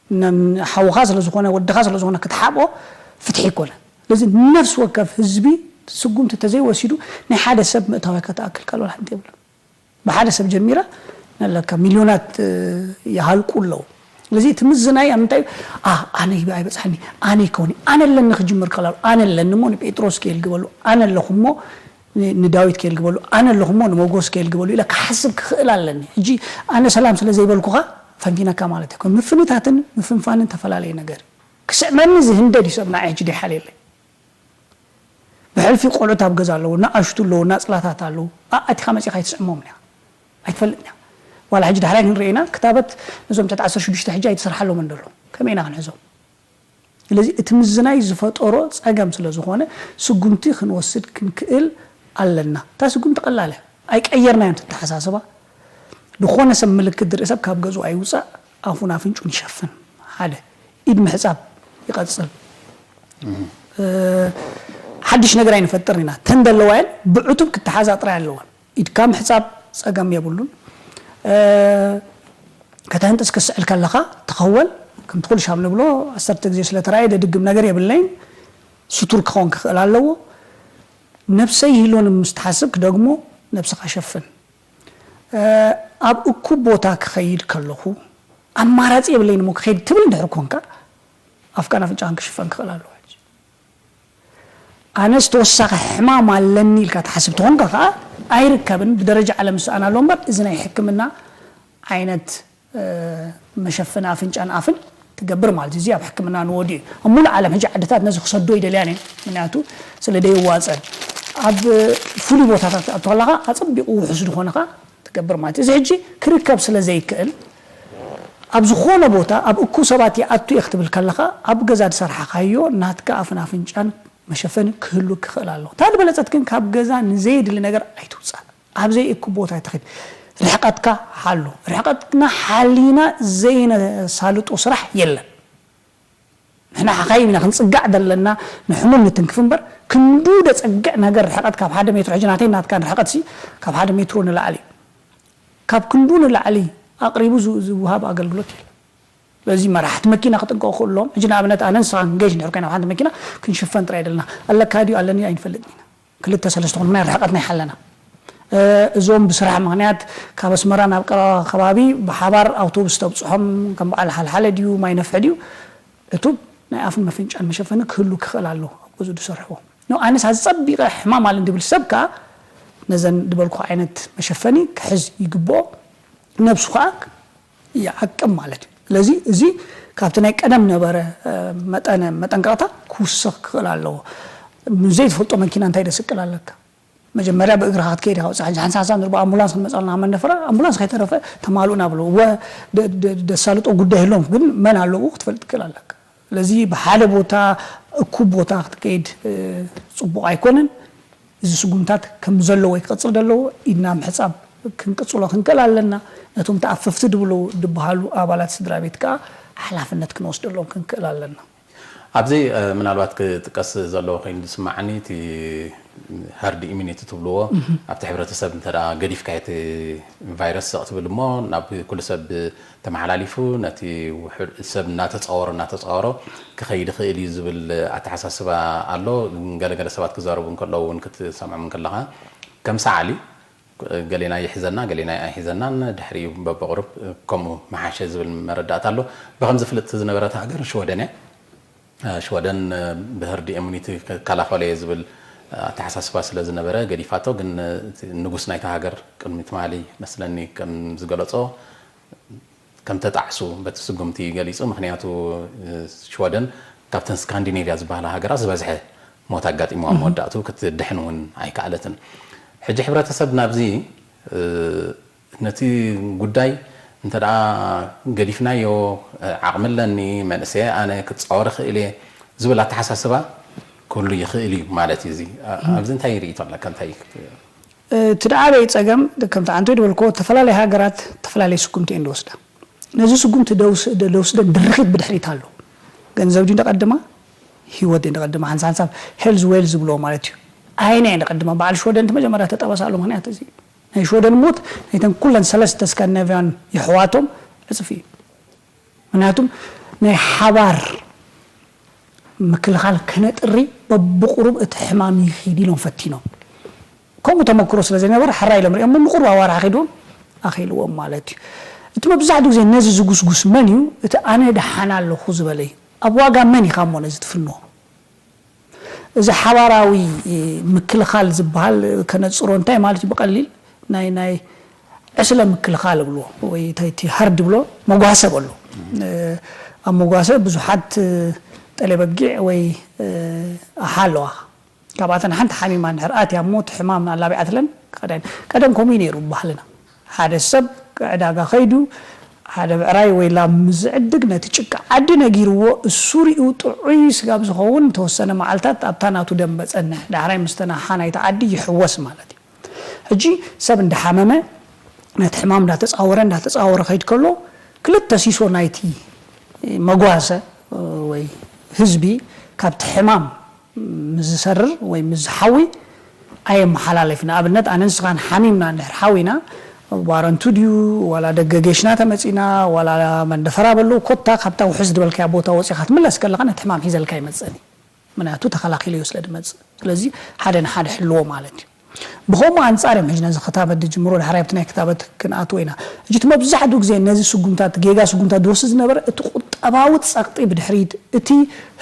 ነ- ሓውኻ ስለዝኾነ ወድኻ ስለዝኾነ ክትሓብኦ ፍትሒ ይኮነ። ስለዚ ነፍሲ ወከፍ ህዝቢ ስጉምቲ ተዘይወሲዱ ናይ ሓደ ሰብ ምእታው ከተኣክል ካልኦል ሓንቲ የብሎ። ብሓደ ሰብ ጀሚራ ነለካ ሚልዮናት ይሃልቁ ኣለዉ። ስለዚ እቲ ምዝናይ ኣብ ምንታይ ኣ ኣነ ይበ ኣይበፅሓኒ ኣነ ይከውኒ ኣነ ኣለኒ ክጅምር ከላሉ ኣነ ኣለኒ እሞ ንጴጥሮስ ከየልግበሉ ኣነ ኣለኹ እሞ ንዳዊት ከየልግበሉ ኣነ ኣለኹ እሞ ንመጎስ ከየልግበሉ ኢለ ክሓስብ ክኽእል ኣለኒ። ሕጂ ኣነ ሰላም ስለ ዘይበልኩኻ ፈንፊነካ ማለት ኣይኮን። ምፍንታትን ምፍንፋንን ተፈላለየ ነገር። ክስዕመኒ ዝህንደድ እዩ ሰብ ንዓይ ሕጂ ደይሓልየለይ። ብሕልፊ ቆልዑት ኣብ ገዛ ኣለዉ፣ ንኣሽቱ ኣለዉ፣ ናፅላታት ኣለዉ። ኣእቲኻ መፂኻ ኣይትስዕሞም እያ። ኣይትፈልጥን እያ። ዋላ ሕጂ ዳሕራይ ክንርኢ ኢና ክታበት ነዞም ትሕቲ ዓሰርተ ሽዱሽተ ሕጂ ኣይተሰርሓሎምን ደሎ። ከመይ ኢና ክንሕዞም? ስለዚ እቲ ምዝናይ ዝፈጠሮ ፀገም ስለ ዝኾነ ስጉምቲ ክንወስድ ክንክእል ኣለና። እታ ስጉምቲ ቀላል እያ። ኣይቀየርናዮን እቲ ኣተሓሳስባ። ዝኾነ ሰብ ምልክት ዝርኢ ሰብ ካብ ገዝኡ ኣይውፃእ፣ ኣፉን ኣፍንጭኡን ይሸፍን። ሓደ ኢድ ምሕፃብ ይቐፅል። ሓድሽ ነገር ኣይንፈጥርን ኢና። ተን ዘለዋ እየን ብዕቱብ ክተሓዛ ጥራይ ኣለወን። ኢድካ ምሕፃብ ፀገም የብሉን። ከተህንጥስ ክስዕል ከለኻ ተኸወል ከምቲ ኩሉ ሻብ ንብሎ ዓሰርተ ግዜ ስለተራእየ ደድግም ነገር የብለይን። ስቱር ክኸውን ክኽእል ኣለዎ። ነብሰይ ይህልወኒ ምስ ትሓስብ ክደግሞ ነብስኻ ሸፍን። ኣብ እኩብ ቦታ ክኸይድ ከለኹ ኣማራፂ የብለይን እሞ ክኸይድ ትብል እንድሕር ኮንካ ኣፍካን ኣፍንጫኻን ክሽፈን ክኽእል ኣለዎ። ኣነስ ተወሳኺ ሕማም ኣለኒ ኢልካ ትሓስብ ተኾንካ ከዓ ኣይርከብን። ብደረጃ ዓለም ዝሰኣን ኣለዎ እምበር እዚ ናይ ሕክምና ዓይነት መሸፈኒ ኣፍንጫን ኣፍን ትገብር ማለት እዩ። እዚ ኣብ ሕክምና ንወዲኡ እዩ። ኣብ ሙሉእ ዓለም ሕጂ ዓድታት ነዚ ክሰዶ ይደልያን እየን። ምክንያቱ ስለ ደይዋፀን ኣብ ፍሉይ ቦታታት ክትኣቱ ከለኻ ኣፀቢቑ ውሑስ ዝኾነ ከዓ ትገብር ማለት እዩ። እዚ ሕጂ ክርከብ ስለ ዘይክእል ኣብ ዝኾነ ቦታ ኣብ እኩብ ሰባት ይኣቱ እየ ክትብል ከለኻ ኣብ ገዛ ዝሰራሕኻዮ ናትካ ኣፍን ኣፍንጫን መሸፈኒ ክህሉ ክኽእል ኣለዎ። እታ ዝበለፀት ግን ካብ ገዛ ንዘየድሊ ነገር ኣይትውፃእ። ኣብ ዘይእኩብ ቦታ ኣይትኸድ። ርሕቐትካ ሓሉ። ርሕቐትና ሓሊና ዘይነሳልጦ ስራሕ የለን። ንሕና ሓኻይም ኢና ክንፅጋዕ ዘለና ንሕሙም ንትንክፍ እምበር ክንዱ ደፀግዕ ነገር ርሕቐት ካብ ሓደ ሜትሮ ሕጂ ናተይ ናትካን ርሕቐት ሲ ካብ ሓደ ሜትሮ ንላዕሊ እዩ። ካብ ክንዱ ንላዕሊ ኣቕሪቡ ዝ- ዝወሃብ ኣገልግሎት የለን። በዚ መራሕቲ መኪና ክጥንቀቑ ክእሎም። ሕጂ ንኣብነት ኣነ ንስኻ ክንገይሽ እንድሕር ኮይና ኣብ ሓንቲ መኪና ክንሽፈን ጥራይ ደለና ኣለካ ድዩ ኣለኒ ኣይንፈልጥን ኢና። ክልተ ሰለስተ ኾን ምክንያት ርሕቐትና ይሓለና። እዞም ብስራሕ ምክንያት ካብ ኣስመራ ናብ ቀረባ ከባቢ ብሓባር ኣውቶቡስ ተብፅሖም ከም በዓል ሓልሓለ ድዩ ማይ ነፍሒ ድዩ እቱብ ናይ ኣፍን መፍንጫን መሸፈኒ ክህሉ ክኽእል ኣለዎ ኣብ ገዝኡ ዝሰርሕዎ። ኖ ኣነስ ኣዝፀቢቐ ሕማም ኣለን ድብል ሰብ ከዓ ነዘን ዝበልኩ ዓይነት መሸፈኒ ክሕዝ ይግብኦ። ነብሱ ከዓ ይዓቅብ ማለት እዩ። ስለዚ እዚ ካብቲ ናይ ቀደም ነበረ መጠነ መጠንቀቕታ ክውስኽ ክኽእል ኣለዎ። ዘይትፈልጦ መኪና እንታይ ደስቅል ኣለካ? መጀመርያ ብእግርኻ ክትከይድ ኢኻ ውፅእ። ሕጂ ሓንሳብ ሓንሳብ ንርቦ ኣምቡላንስ ክንመፃልና ኣብ መንደፈራ ኣምቡላንስ ከይተረፈ ተማልኡና ብሎ እወ ደሳልጦ ጉዳይ ህሎም ግን መን ኣለዉ ክትፈልጥ ትክእል ኣለካ። ስለዚ ብሓደ ቦታ እኩብ ቦታ ክትከይድ ፅቡቕ ኣይኮነን። እዚ ስጉምታት ከም ዘለዎ ክቕፅል ዘለዎ ኢድና ምሕፃብ ክንቅፅሎ ክንክእል ኣለና። ነቶም ተኣፈፍቲ ድብሉ ድበሃሉ ኣባላት ስድራ ቤት ከዓ ሓላፍነት ክንወስደሎም ክንክእል ኣለና። ኣብዚ ምናልባት ክጥቀስ ዘለዎ ኮይኑ ዝስማዓኒ እቲ herd immunity ትብልዎ ኣብቲ ሕብረተሰብ እንተ ገዲፍካ እቲ ቫይረስ ስቕ ትብል እሞ ናብ ኩሉ ሰብ ተመሓላሊፉ ነቲ ውሑድ ሰብ እናተፃወሮ እናተፃወሮ ክኸይድ ይኽእል እዩ ዝብል ኣተሓሳስባ ኣሎ። ገለገለ ሰባት ክዛረቡ እንከለዉ እውን ክትሰምዖም እንከለኻ ከም ሰዓሊ ገሌና ይሕዘና ገሌና ኣይሕዘናን ድሕሪኡ በብቕሩብ ከምኡ መሓሸ ዝብል መረዳእታ ኣሎ። ብከም ዝፍልጥ ዝነበረት ሃገር ሽወደን እያ። ሽወደን ብህርድ ኢሙኒቲ ክከላኸሎ እየ ዝብል ኣተሓሳስባ ስለ ዝነበረ ገዲፋቶ። ግን ንጉስ ናይታ ሃገር ቅድሚ ትማሊ መስለኒ ከም ዝገለጾ ከም ተጣዕሱ በቲ ስጉምቲ ገሊጹ። ምክንያቱ ሽወደን ካብተን ስካንዲኔቭያ ዝበሃላ ሃገራት ዝበዝሐ ሞት ኣጋጢምዋ መወዳእቱ ክትድሕን እውን ኣይከኣለትን። ሕጂ ሕብረተሰብ ናብዚ ነቲ ጉዳይ እንተ ደኣ ገዲፍናዮ ዓቕሚ ኣለኒ መንእሰየ ኣነ ክፃወር ክእል እየ ዝብል ኣተሓሳስባ ክህሉ ይኽእል እዩ ማለት እዩ። እዚ ኣብዚ እንታይ ርእይቶ ኣለካ? እንታይ እቲ ደዓበይ ፀገም ከምቲ ዓንቶይ ዝበልክዎ ዝተፈላለዩ ሃገራት ዝተፈላለዩ ስጉምቲ እየን ዝወስዳ። ነዚ ስጉምቲ ደውስደን ድርኺት ብድሕሪት ኣሎ። ገንዘብ ድዩ ደቐድማ? ህይወት ድዩ ደቐድማ? ሓንሳ ሓንሳብ ሄልዝ ዌል ዝብልዎ ማለት እዩ። ኣይነ እየን ደቐድማ? በዓል ሽወደን እቲ መጀመርያ ተጠበሳሉ ምክንያት እዚ ናይ ሽወደን ሞት ናይተን ኩለን ሰለስተ ስካንዲናቪያን የሕዋቶም ዕፅፊ እዩ። ምክንያቱም ናይ ሓባር ምክልኻል ከነጥሪ በብቁሩብ እቲ ሕማም ይኺድ ኢሎም ፈቲኖም። ከምኡ ተመክሮ ስለ ዘይነበረ ሕራ ኢሎም ሪኦም ምቁሩብ ኣዋርሕ ኺድዎም ኣኺልዎም ማለት እዩ። እቲ መብዛሕትኡ ግዜ ነዚ ዝጉስጉስ መን እዩ? እቲ ኣነ ደሓን ኣለኹ ዝበለ እዩ። ኣብ ዋጋ መን ኢኻ እሞ ነዚ ትፍንዎ? እዚ ሓባራዊ ምክልኻል ዝበሃል ከነፅሮ እንታይ ማለት እዩ? ብቐሊል ናይ ናይ ዕስለ ምክልኻል እብልዎ ወይ እንታይ እቲ ሀርድ ብሎ መጓሰ በሎ ኣብ መጓሰ ብዙሓት ጠሌ በጊዕ ወይ ኣሓ ኣለዋ። ካብኣተን ሓንቲ ሓሚማ እንድሕር ኣትያ እሞ እቲ ሕማም ኣላቢዓትለን ክኸዳ እየን። ቀደም ከምኡ እዩ ነይሩ ባህልና። ሓደ ሰብ ዕዳጋ ከይዱ ሓደ ብዕራይ ወይ ላም ምስ ዝዕድግ ነቲ ጭቃ ዓዲ ነጊርዎ እሱ ሪኡ ጥዑይ ስጋብ ዝኸውን ንተወሰነ መዓልታት ኣብታ ናቱ ደንበ ጸንሕ። ዳሕራይ ምስተን ኣሓ ናይቲ ዓዲ ይሕወስ ማለት እዩ። ሕጂ ሰብ እንዳሓመመ ነቲ ሕማም እንዳተጻወረ እንዳተጻወረ ከይድ ከሎ ክልተ ሲሶ ናይቲ መጓሰ ወይ ህዝቢ ካብቲ ሕማም ምስ ዝሰርር ወይ ምስ ዝሓዊ ኣየመሓላልፍ። ንኣብነት ኣነ ንስኻን ሓሚምና እንድሕር ሓዊና ዋረንቱ ድዩ ዋላ ደገ ጌሽና ተመፂና ዋላ መንደፈራ በለው ኮታ ካብታ ውሕስ ዝበልካያ ቦታ ወፂኻ ትምለስ ከለኻ ነቲ ሕማም ሒዘልካ ይመፀኒ። ምክንያቱ ተኸላኺለዮ ስለ ድመፅእ። ስለዚ ሓደ ንሓደ ሕልዎ ማለት እዩ። ብኸምኡ ኣንጻር እዮም ሕጂ ነዚ ክታበት ድጅምሮ፣ ዳሕራይ ኣብቲ ናይ ክታበት ክንኣትዎ ኢና። ሕጂ እቲ መብዛሕትኡ ግዜ ነዚ ስጉምታት፣ ጌጋ ስጉምታት ድወስድ ዝነበረ እቲ ቁጠባዊ ጸቕጢ ብድሕሪት፣ እቲ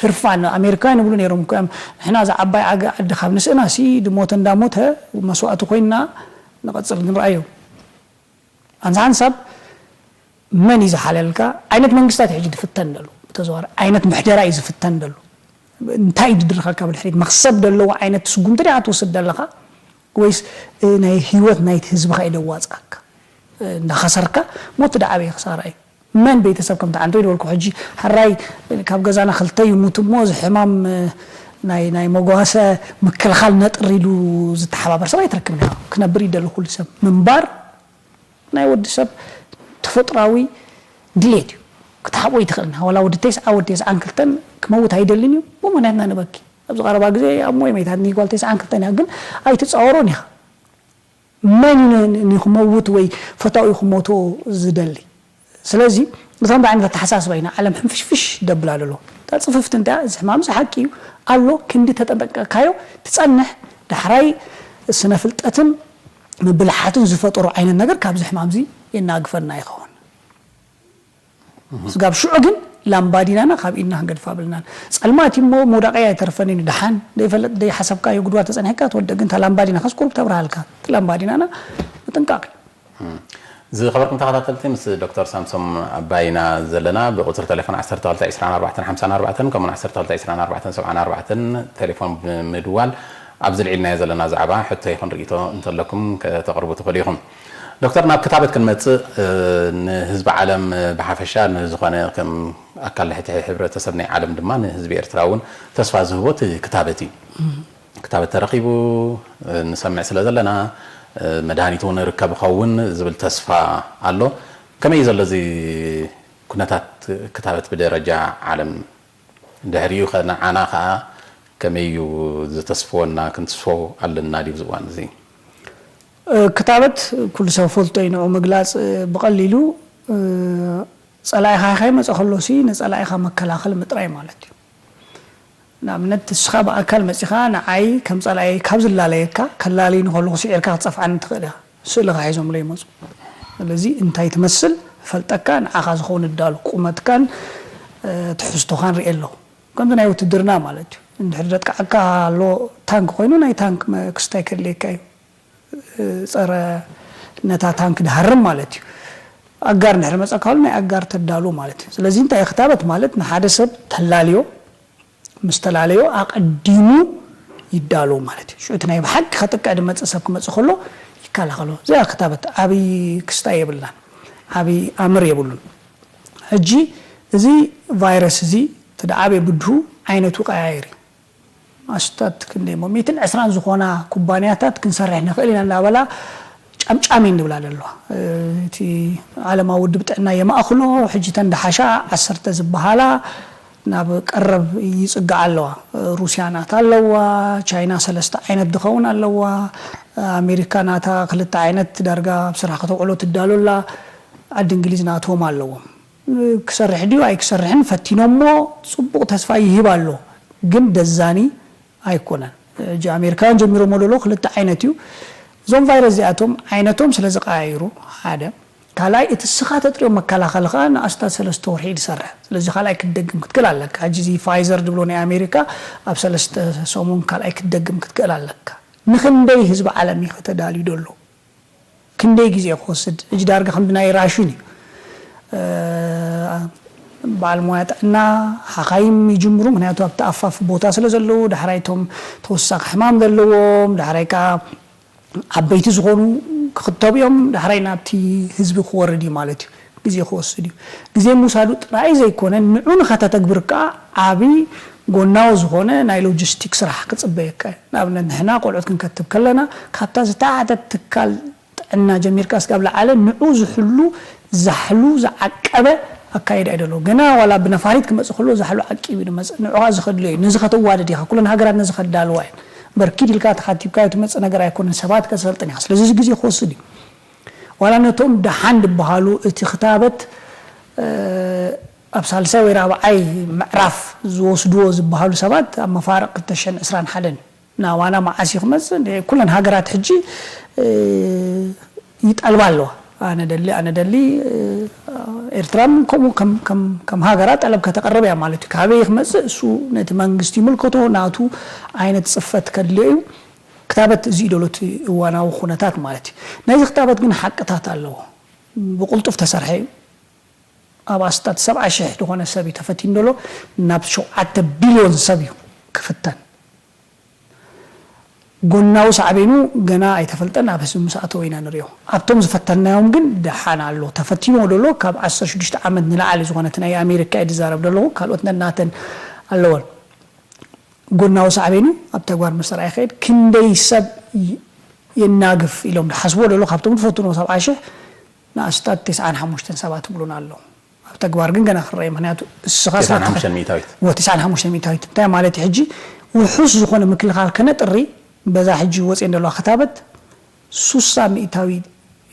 ህርፋን፣ ኣሜሪካውያን ይብሉ ነይሮም እኮ እዮም፣ ንሕና እዛ ዓባይ ዓገ ዓዲ ካብ ንስእናሲ ድሞተ እንዳሞተ መስዋእቲ ኮይንና ንቐጽል ግን ረኣዮ። ኣንሳ ሓንሳብ መን እዩ ዝሓለልካ ዓይነት መንግስታት እዩ ሕጂ ዝፍተን ደሎ ብተዘዋሪ ዓይነት ምሕደራ እዩ ዝፍተን ደሎ እንታይ እዩ ድድርኸካ ብድሕሪት መክሰብ ደለዎ ዓይነት ስጉምቲ ዲኻ ትወስድ ደለኻ ወይስ ናይ ህይወት ናይቲ ህዝብኻ እዩ ደዋፅኣካ እንዳኸሰርካ ሞት ዳዓበየ ክሳራ እዩ መን ቤተሰብ ከምቲ ዓንቶ ይደበልኩ ሕጂ ሕራይ ካብ ገዛና ክልተ ይሙት እሞ እዚ ሕማም ናይ ናይ መጓሰ ምክልኻል ነጥር ኢሉ ዝተሓባበር ሰብ ኣይትረክብን ክነብር ይደሊ ኩሉ ሰብ ምንባር ናይ ወዲ ሰብ ተፈጥራዊ ድሌት እዩ ክትሓቦ ይትኽእልና ዋላ ወዲ ተስዓ ወዲ ተስዓን ክልተን ክመውት ኣይደልን እዩ ብምክንያትና ንበኪ ኣብዚ ቀረባ ግዜ ኣብ ሞይ መይታትኒ ጓል ተስዓን ክልተን እያ ግን ኣይትፃወሮን ኢኻ መን እዩ ንክመውት ወይ ፈታዊ ክሞቶ ዝደሊ ስለዚ እቶም ዓይነት ኣተሓሳስባ ኢና ዓለም ሕንፍሽፍሽ ደብላ ደሎ እታ ፅፍፍቲ እንተያ እዚ ሕማም እዚ ሓቂ እዩ ኣሎ ክንዲ ተጠንቀቅካዮ ትፀንሕ ዳሕራይ ስነ ፍልጠትን ምብልሓትን ዝፈጠሩ ዓይነት ነገር ካብዚ ሕማም እዚ የናግፈና ይኸውን ስጋብ ሽዑ ግን ላምባዲናና ካብ ኢድና ክንገድፋ ብልናን ጸልማት እሞ መውዳቀይ ኣይተርፈን እዩ ደሓን ዘይፈለጥ ዘይሓሰብካዮ ጉድዋ ተጸኒሕካ ትወደ ግን እታ ላምባዲና ከስቁሩብ ተብርሃልካ እቲ ላምባዲናና ምጥንቃቅ እዩ ዝኸበርኩም ተኸታተልቲ ምስ ዶክተር ሳምሶም ኣባይና ዘለና ብቁፅሪ ቴሌፎን ዓሰርተ ክልተ ዕስራን ኣርባዕተን ሓምሳን ኣርባዕተን ከምኡን ዓሰርተ ክልተ ዕስራን ኣርባዕተን ሰብዓን ኣርባዕተን ቴሌፎን ብምድዋል ኣብዚ ልዒልናዮ ዘለና ዛዕባ ሕቶ ይኹን ርእይቶ እንተለኩም ከተቕርቡ ትኽእሉ ኢኹም። ዶክተር ናብ ክታበት ክንመፅእ ንህዝቢ ዓለም ብሓፈሻ ንዝኾነ ከም ኣካል ሕቲ ሕብረተሰብ ናይ ዓለም ድማ ንህዝቢ ኤርትራ እውን ተስፋ ዝህቦ እቲ ክታበት እዩ። ክታበት ተረኺቡ ንሰምዕ ስለ ዘለና መድሃኒት እውን ርከብ ኸውን ዝብል ተስፋ ኣሎ። ከመይ ዘሎ እዚ ኩነታት ክታበት ብደረጃ ዓለም? ድሕሪኡ ከ ንዓና ከኣ ከመይ እዩ ዝተስፍወና፣ ክንትስፎ ኣለና ድዩ ኣብዚ እዋን እዚ? ክታበት ኩሉ ሰብ ፈልጦ እዩ። ንዑ ምግላፅ ብቐሊሉ፣ ፀላኢኻ ከይመፀ ከሎሲ ንፀላኢኻ መከላኸል ምጥራይ ማለት እዩ። ንኣብነት እስኻ ብኣካል መፂኻ ንዓይ ከም ፀላኢ ካብ ዝላለየካ፣ ከላልዩኒ ከለኹ ስዒርካ ክትፀፍዓኒ ትኽእል ኢኻ። ስእልኻ ሒዞምለ ይመፁ። ስለዚ እንታይ ትመስል ፈልጠካ፣ ንዓኻ ዝኸውን እዳሉ ቁመትካን ትሕዝቶኻን ርእየ ኣለኹ። ከምዚ ናይ ውትድርና ማለት እዩ። እንድሕር ዘጥቅዓካ ኣሎ ታንክ ኮይኑ ናይ ታንክ ክስታይ ከድልየካ እዩ። ፀረ ነታ ታንክ ድሃርም ማለት እዩ። ኣጋር እንድሕር መፀካ ከሎ ናይ ኣጋር ተዳሉ ማለት እዩ። ስለዚ እንታይ ክታበት ማለት ንሓደ ሰብ ተላልዮ፣ ምስ ተላለዮ ኣቐዲሙ ይዳሎ ማለት እዩ። ሽዑ እቲ ናይ ብሓቂ ከጥቅዕ ዝመፅእ ሰብ ክመፅእ ከሎ ይከላኸሎ። እዚኣ ክታበት ዓብዪ ክስታይ የብልናን፣ ዓብዪ ኣምር የብሉን። ሕጂ እዚ ቫይረስ እዚ እቲ ደኣ ዓብየ ብድሁ ዓይነቱ ቀያይር እዩ። ኣስታት ክንደይ እሞ ሚእትን ዕስራን ዝኾና ኩባንያታት ክንሰርሕ ንኽእል ኢና እናበላ ጫምጫም እየን ዝብላ ዘለዋ። እቲ ዓለማዊ ውድብ ጥዕና የማእኽሎ። ሕጂ ተን ደሓሻ ዓሰርተ ዝበሃላ ናብ ቀረብ ይፅግዓ ኣለዋ። ሩስያ ናታ ኣለዋ፣ ቻይና ሰለስተ ዓይነት ዝኸውን ኣለዋ፣ ኣሜሪካ ናታ ክልተ ዓይነት ዳርጋ ኣብ ስራሕ ከተውዕሎ ትዳሎ ኣላ፣ ዓዲ እንግሊዝ ናቶም ኣለዎም። ክሰርሕ ድዩ ኣይክሰርሕን ፈቲኖሞ ፅቡቕ ተስፋ ይህብ ኣሎ፣ ግን ደዛኒ ኣይኮነን። ሕጂ ኣሜሪካውያን ጀሚሮሞ ደሎ ክልተ ዓይነት እዩ። እዞም ቫይረስ እዚኣቶም ዓይነቶም ስለ ዝቀያይሩ ሓደ፣ ካልኣይ እቲ እስኻ ተጥርዮ መከላኸሊ ከዓ ንኣስታት ሰለስተ ወርሒ እዩ ዝሰርሕ። ስለዚ ካልኣይ ክትደግም ክትክእል ኣለካ። ሕጂ እዚ ፋይዘር ዝብሎ ናይ ኣሜሪካ ኣብ ሰለስተ ሰሙን ካልኣይ ክትደግም ክትክእል ኣለካ። ንክንደይ ህዝቢ ዓለም እዩ ከተዳልዩ ደሎ? ክንደይ ግዜ ክወስድ? ሕጂ ዳርጋ ከምዚ ናይ ራሽን እዩ። በዓል ሞያ ጥዕና ሓኻይም ይጅምሩ፣ ምክንያቱ ኣብቲ ኣፋፍ ቦታ ስለ ዘለዉ፣ ዳሕራይ እቶም ተወሳኺ ሕማም ዘለዎም፣ ዳሕራይ ከዓ ዓበይቲ ዝኾኑ ክኽተቡ እዮም፣ ዳሕራይ ናብቲ ህዝቢ ክወርድ እዩ ማለት እዩ። ግዜ ክወስድ እዩ። ግዜ ምውሳዱ ጥራይ ዘይኮነ ንዑ ንኸተተግብር ከዓ ዓብዪ ጎናዊ ዝኾነ ናይ ሎጂስቲክ ስራሕ ክፅበየካ እዩ። ንኣብነት ንሕና ቆልዑት ክንከትብ ከለና ካብታ ዝተሓተት ትካል ጥዕና ጀሚርካ እስካብ ለዓለ ንዑ ዝሕሉ ዛሕሉ ዝዓቀበ ኣካይዳ እዩ ደሎ። ገና ዋላ ብነፋሪት ክመፅእ ከሎ ዛሕሉ ዓቂቡ እዩ ዝመፅእ። ንዑ ከዓ ዝኸድሎ እዩ። ነዚ ከተዋድድ ኢኻ። ኩለን ሃገራት ነዚ ከዳልዋ እየን። እምበር ኪድ ኢልካ ተሓቲብካዮ ትመፅእ ነገር ኣይኮነን። ሰባት ከሰልጥን ኢኻ። ስለዚ እዚ ግዜ ክወስድ እዩ። ዋላ ነቶም ደሓን ዝበሃሉ እቲ ክታበት ኣብ ሳልሳይ ወይ ራብዓይ ምዕራፍ ዝወስድዎ ዝበሃሉ ሰባት ኣብ መፋርቕ ክልተ ሽሕን ዕስራን ሓደን ናባና መዓስ እዩ ክመፅእ? ኩለን ሃገራት ሕጂ ይጠልባ ኣለዋ። ኣነ ደሊ ኣነ ደሊ ኤርትራ እውን ከምኡ ከም ሃገራ ጠለብ ከተቕርብ እያ ማለት እዩ። ካበይ ክመፅእ እሱ ነቲ መንግስቲ ይምልከቶ፣ ናቱ ዓይነት ፅፈት ከድልዮ እዩ። ክታበት እዚ እዩ ደሎ እቲ እዋናዊ ኩነታት ማለት እዩ። ናይዚ ክታበት ግን ሓቅታት ኣለዎ። ብቕልጡፍ ተሰርሐ እዩ። ኣብ ኣስታት ሰብዓ ሽሕ ዝኾነ ሰብ እዩ ተፈቲኑ ደሎ። ናብ ሸውዓተ ቢልዮን ሰብ እዩ ክፍተን። ጎናዊ ሳዕቤኑ ገና ኣይተፈልጠን፣ ኣብ ህዝቢ ምስ ኣተወ ኢና ንሪኦ። ኣብቶም ዝፈተንናዮም ግን ደሓን ኣሎ። ተፈቲንዎ ደሎ ካብ ዓሰርተ ሽዱሽተ ዓመት ንላዕሊ ዝኾነ እቲ ናይ ኣሜሪካ እየ ዝዛረብ ደለኹ፣ ካልኦት ነናተን ኣለወን። ጎናዊ ሳዕቤኑ ኣብ ተግባር ምስ ተረኣየ ይኸይድ ክንደይ ሰብ የናግፍ ኢሎም ዝሓስብዎ ደሎ ካብቶም ዝፈትንዎ ሰብዓ ሽሕ ንኣስታት ተስዓን ሓሙሽተን ሰባት ይብሉና ኣለዉ። ኣብ ተግባር ግን ገና ክረአ እዩ። ምክንያቱ እስኻ ስለ ተፈ- ተስዓን ሓሙሽተን ሚእታዊት። ወ- ተስዓን ሓሙሽተን ሚእታዊት እንታይ ማለት እዩ? ሕጂ ውሑስ ዝኾነ ምክልኻል ከነጥሪ በዛ ሕጂ ወፅኤን ዘለዋ ክታበት ሱሳ ሚእታዊ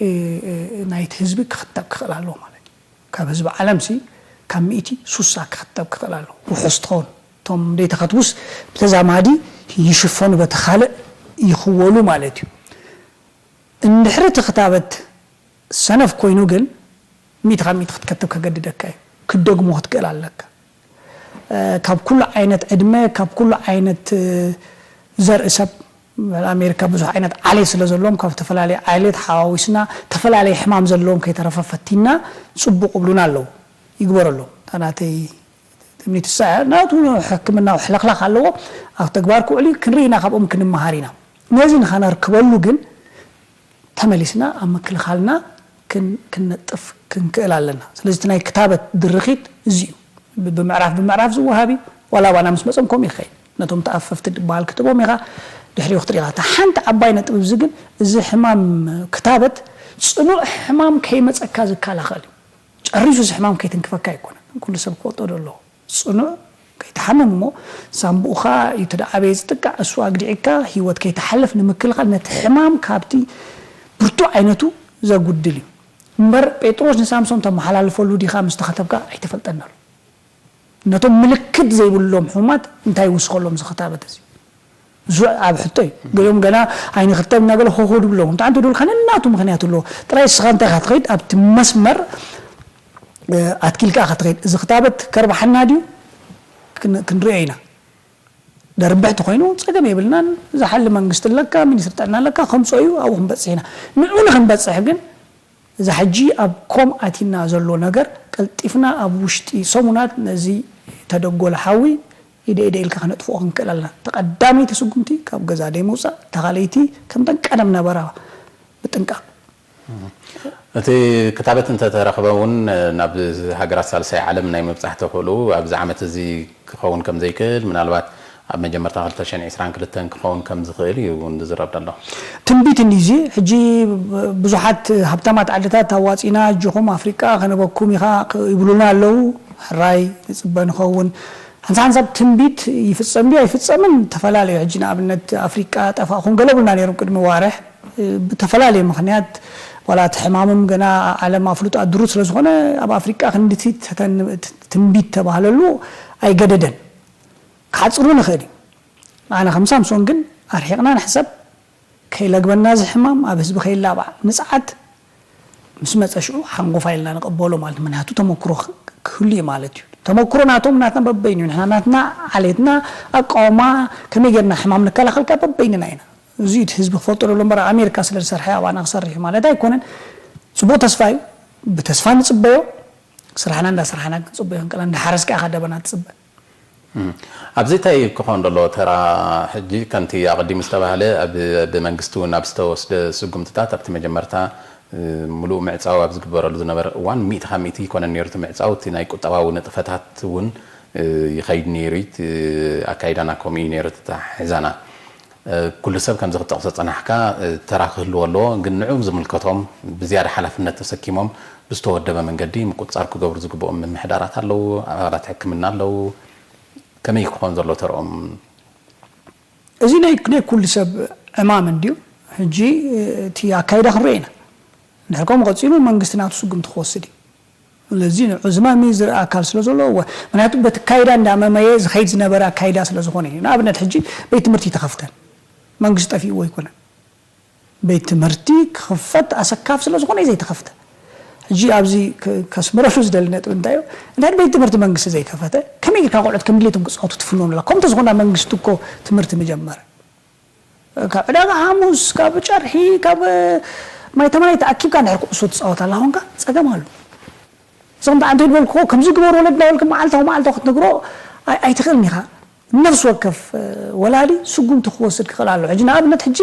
እ፣ እ፣ ናይቲ ህዝቢ ክኽተብ ክኽእል ኣለዎ ማለት እዩ። ካብ ህዝቢ ዓለምሲ ካብ ሚእቲ ሱሳ ክኽተብ ክኽእል ኣለዎ። ውሑስ ትኸውን። እቶም ዘይተኸትቡስ ብተዛማዲ ይሽፈኑ በቲ ካልእ ይኽወሉ ማለት እዩ። እንድሕሪ እቲ ክታበት ሰነፍ ኮይኑ ግን ሚእቲ ካብ ሚእቲ ክትከትብ ከገድደካ እዩ። ክትደግሞ ክትክእል ኣለካ። ካብ ኩሉ ዓይነት ዕድመ ካብ ኩሉ ዓይነት ዘርኢ ሰብ ኣሜሪካ ብዙሕ ዓይነት ዓሌት ስለ ዘለዎም ካብ ዝተፈላለየ ዓሌት ሓዋዊስና ዝተፈላለየ ሕማም ዘለዎም ከይተረፈ ፈቲና ፅቡቕ እብሉና ኣለዉ። ይግበረሎም። እታ ናተይ ትምኒት እሳ እያ። ናቱ ሕክምናዊ ሕልኽላኽ ኣለዎ። ኣብ ተግባር ክውዕል እዩ። ክንርኢ ኢና፣ ካብኦም ክንመሃር ኢና። ነዚ ንኸነርክበሉ ግን ተመሊስና ኣብ ምክልኻልና ክንነጥፍ ክንክእል ኣለና። ስለዚ እቲ ናይ ክታበት ድርኺት እዚ እዩ። ብምዕራፍ ብምዕራፍ ዝወሃብ እዩ። ዋላ ኣባና ምስ መፀም ከምኡ ይኸይድ። ነቶም ተኣፈፍቲ ዝበሃል ክትቦም ኢኻ፣ ድሕሪኡ ክትርኢ ኢኻ። እታ ሓንቲ ዓባይ ነጥቢ እዚ ግን እዚ ሕማም ክታበት ፅኑዕ ሕማም ከይመፀካ ዝከላኸል እዩ። ጨሪሱ እዚ ሕማም ከይትንክፈካ ኣይኮነን። ኩሉ ሰብ ክፈልጦ ዶ ኣለዎ። ፅኑዕ ከይትሓምም እሞ ሳምቡእኻ እዩ ተደኣበየ ዝጥቃዕ፣ እሱ ኣግዲዕካ ህይወት ከይትሓልፍ ንምክልኻል ነቲ ሕማም ካብቲ ብርቱዕ ዓይነቱ ዘጉድል እዩ። እምበር ጴጥሮስ ንሳምሶን ተመሓላልፈሉ ዲኻ ምስ ተኸተብካ ኣይተፈልጠናሉ። ነቶም ምልክት ዘይብሎም ሕሙማት እንታይ ይውስኸሎም እዚ ክታበት እዚ? ብዙሕ ኣብ ሕቶ እዩ። ገሊኦም ገና ኣይንኽተብ እናገለ ሆሆ ድብሎም። እንተ ኣንተ ዶልካ ነናቱ ምኽንያት ኣለዎ። ጥራይ እስኻ እንታይ ኢኻ ትኸይድ ኣብቲ መስመር ኣትኪልካ ኢኻ ትኸይድ። እዚ ክታበት ከርባሓና ድዩ ክንሪኦ ኢና። ደርብሕ ተኾይኑ ጸገም የብልናን። ዝሓሊ መንግስቲ ኣለካ፣ ሚኒስትሪ ጥዕና ኣለካ፣ ከምጾ እዩ ኣብኡ ክንበጽሕ ኢና። ንዑ ንክንበጽሕ ግን እዛ ሕጂ ኣብ ኮም ኣቲና ዘሎ ነገር ቀልጢፍና ኣብ ውሽጢ ሰሙናት ነዚ ተደጎለ ሓዊ ኢደ ኢደ ኢልካ ክነጥፍኦ ክንክእል ኣለና። ተቐዳመይቲ ስጉምቲ ካብ ገዛ ደይ ምውፃእ፣ ተኻለይቲ ከምተን ቀደም ነበራ ምጥንቃቕ። እቲ ክታበት እንተተረኽበ እውን ናብ ሃገራት ሳልሳይ ዓለም ናይ ምብፃሕ ተኽእሎ ኣብዚ ዓመት እዚ ክኸውን ከም ዘይክእል ምናልባት ኣብ መጀመርታ ክልተ ሽሕን ዕስራን ክልተን ክኸውን ከም ዝኽእል እዩ እውን ዝዝረብ ዘሎ። ትንቢት እንዲዚ ሕጂ ብዙሓት ሃብታማት ዓድታት ኣዋፂና እጅኹም ኣፍሪቃ ከነበኩም ኢኻ ይብሉና ኣለዉ። ሕራይ ንፅበ ንኸውን። ሓንሳ ሓንሳብ ትንቢት ይፍፀም ድዩ ኣይፍፀምን ተፈላለዩ። ሕጂ ንኣብነት ኣፍሪቃ ጠፋእኹም ገለ ብሉና ነይሮም ቅድሚ ዋርሕ ብተፈላለየ ምኽንያት ዋላ እቲ ሕማምም ገና ዓለም ኣፍልጡ ኣድሩ ስለዝኾነ ኣብ ኣፍሪቃ ክንድቲ ትንቢት ተባህለሉ ኣይገደደን። ክሓፅሩ ንኽእል እዩ። ኣነ ከም ሳምሶን ግን ኣርሒቕና ንሕሰብ፣ ከይለግበና እዚ ሕማም ኣብ ህዝቢ ከይላባዕ ንፅዓት ምስ መፀ ሽዑ ሓንጎፋ ኢልና ንቐበሎ ማለት ምክንያቱ ተመክሮ ክህሉ እዩ ማለት እዩ። ተመክሮ ናቶም ናትና በበይኑ እዩ። ንሕና ናትና ዓሌትና ኣቃውማ ከመይ ጌርና ሕማም ንከላኸልካ በበይንና ኢና። እዚ እቲ ህዝቢ ክፈልጦ ደሎ እምበር ኣሜሪካ ስለ ዝሰርሐ ኣባና ክሰርሕ እዩ ማለት ኣይኮነን። ፅቡቕ ተስፋ እዩ። ብተስፋ ንፅበዮ። ስራሕና እንዳሰራሕና ክንፅበዮ ክንቀላ እንዳሓረስካ ኢኻ ደበና ትፅበ። ኣብዚ እንታይ ክኾን ደሎ ተራ ሕጂ ከምቲ ኣቐዲሙ ዝተባህለ ብመንግስቲ እውን ኣብ ዝተወስደ ስጉምትታት ኣብቲ መጀመርታ ምሉእ ምዕፃው ኣብ ዝግበረሉ ዝነበረ እዋን ሚእቲ ካብ ሚእቲ ይኮነን ነይሩ እቲ ምዕፃው እቲ ናይ ቁጠባዊ ንጥፈታት እውን ይኸይድ ነይሩ ኣካይዳና ከምኡ እዩ ነይሩ ተታሒዛና ኩሉ ሰብ ከምዚ ክጠቕሶ ጸናሕካ ተራ ክህልዎ ኣለዎ፣ ግን ንዕኡ ዝምልከቶም ብዝያዳ ሓላፍነት ተሰኪሞም ብዝተወደበ መንገዲ ምቁጽጻር ክገብሩ ዝግብኦም ምምሕዳራት ኣለዉ፣ ኣባላት ሕክምና ኣለዉ፣ ከመይ ክኾን ዘሎ ተርኦም? እዚ ናይ ናይ ኩሉ ሰብ ዕማም እንድዩ። ሕጂ እቲ ኣካይዳ ክንሪኦ ኢና። እንድሕር ከምኡ ቀጺሉ መንግስቲ ናቱ ስጉምቲ ክወስድ እዩ። ስለዚ ንዑ ዝማሚ ዝርኢ ኣካል ስለ ዘሎ እወ ምክንያቱ በቲ ኣካይዳ እንዳመመየ ዝኸይድ ዝነበረ ኣካይዳ ስለ ዝኾነ እዩ። ንኣብነት ሕጂ ቤት ትምህርቲ ተኸፍተ መንግስቲ ጠፊእዎ ኣይኮነን። ቤት ትምህርቲ ክኽፈት ኣሰካፍ ስለ ዝኾነ እዩ ዘይተኸፍተ። ሕጂ ኣብዚ ከስምረሉ ዝደሊ ነጥቢ እንታይ እዩ? እንታይ ቤት ትምህርቲ መንግስቲ ዘይከፈተ ከመይ ጌርካ ቆልዑት ከም ድሌቶም ክፃወቱ ትፍኖም ኣላ? ከምቲ ዝኾነ መንግስቲ እኮ ትምህርቲ ምጀመረ። ካብ ዕዳጋ ሓሙስ ካብ ጨርሒ ካብ ማይ ተማይ ተኣኪብካ እንድሕር ኩዕሶ ትፃወት ኣላ ኮንካ ፀገም ኣሎ። እዞም ኣንተ ዝበልክዎ ከምዚ ግበር ወለድና በልክ መዓልታዊ መዓልታዊ ክትነግሮ ኣይትኽእልን ኢኻ። ነፍሲ ወከፍ ወላዲ ስጉምቲ ክወስድ ክኽእል ኣሎ። ሕጂ ንኣብነት ሕጂ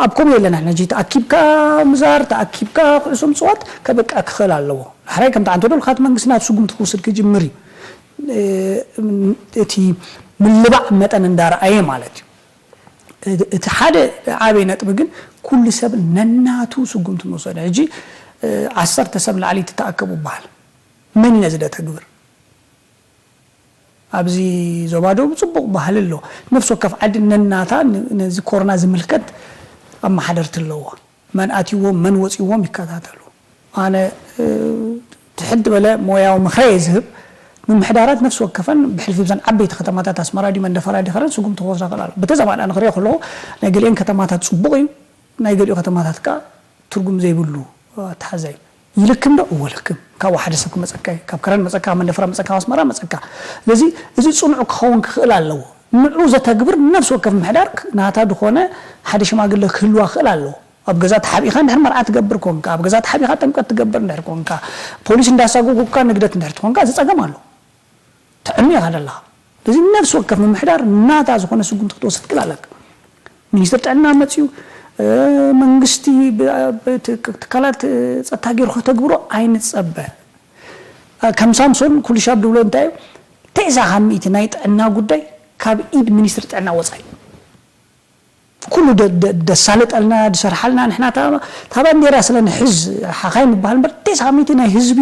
ኣብ ከምኡ የለና ሕጂ ተኣኪብካ ምዛር ተኣኪብካ ኩዕሶ ምፅዋት ከበቃ ክኽእል ኣለዎ። ሕራይ ከምቲ ኣንተ ዶልካት መንግስቲ ናብ ስጉምቲ ክወስድ ክጅምር እዩ። እቲ ምልባዕ መጠን እንዳረኣየ ማለት እዩ። እቲ ሓደ ዓበይ ነጥቢ ግን ኩሉ ሰብ ነናቱ ስጉምቲ ምውሰድ። ሕጂ ዓሰርተ ሰብ ላዕሊ ትተኣከቡ ይበሃል። መን እዩ ነዚ ደተግብር? ኣብዚ ዞባ ደቡብ ፅቡቕ ባህሊ ኣሎ። ነፍሲ ወከፍ ዓዲ ነናታ ነዚ ኮሮና ዝምልከት ኣመሓደርቲ ኣለዎ። መን ኣትይዎም መን ወፅይዎም ይከታተሉ። ኣነ ትሕት ዝበለ ሞያዊ ምኽረ እየ ዝህብ። ምምሕዳራት ነፍሲ ወከፈን ብሕልፊ ብዘን ዓበይቲ ከተማታት ኣስመራ ድዩ መንደፈራ ድዩ ከረን ስጉምቲ ክወስዳ ክእል ኣሎ። በቲ ዘማን ኣነ ክሪኦ ከለኹ ናይ ገሊአን ከተማታት ፅቡቕ እዩ፣ ናይ ገሊኡ ከተማታት ከዓ ትርጉም ዘይብሉ ኣተሓዛ እዩ። ይልክም ዶ? እወ ልክም። ካብኡ ሓደ ሰብ ክመፀካ እዩ። ካብ ከረን መፀካ፣ ካብ መንደፈራ መፀካ፣ ካብ ኣስመራ መፀካ። ስለዚ እዚ ፅኑዕ ክኸውን ክኽእል ኣለዎ። ንዑ ዘተግብር ነፍሲ ወከፍ ምሕዳር ናታ ዝኾነ ሓደ ሽማግለ ክህልዋ ክኽእል ኣለዎ። ኣብ ገዛ ተሓቢኻ እንድሕር መርዓ ትገብር ኮንካ፣ ኣብ ገዛ ተሓቢኻ ጥምቀት ትገብር እንድሕር ኮንካ፣ ፖሊስ እንዳሳጎጉካ ንግደት እንድሕር ትኾንካ እዚ ጸገም ኣሎ። ትዕኑ ኢኻ ዘለኻ። እዚ ነፍሲ ወከፍ ምምሕዳር ናታ ዝኾነ ስጉምቲ ክትወስድ ክል ኣለካ። ሚኒስትር ጥዕና መፅዩ መንግስቲ ትካላት ፀጥታ ገይሩ ከተግብሮ ኣይንፀበ። ከም ሳምሶን ኩልሻብ ድብሎ እንታይ እዩ ተይሳ ካብ ሚእቲ ናይ ጥዕና ጉዳይ ካብ ኢድ ሚኒስትር ጥዕና ወፃኢ ኩሉ ደሳልጠልና ድሰርሓልና ንሕና እታ ባንዴራ ስለ ንሕዝ ሓኻይ ንበሃል እምበር ተይሳ ካብ ሚእቲ ናይ ህዝቢ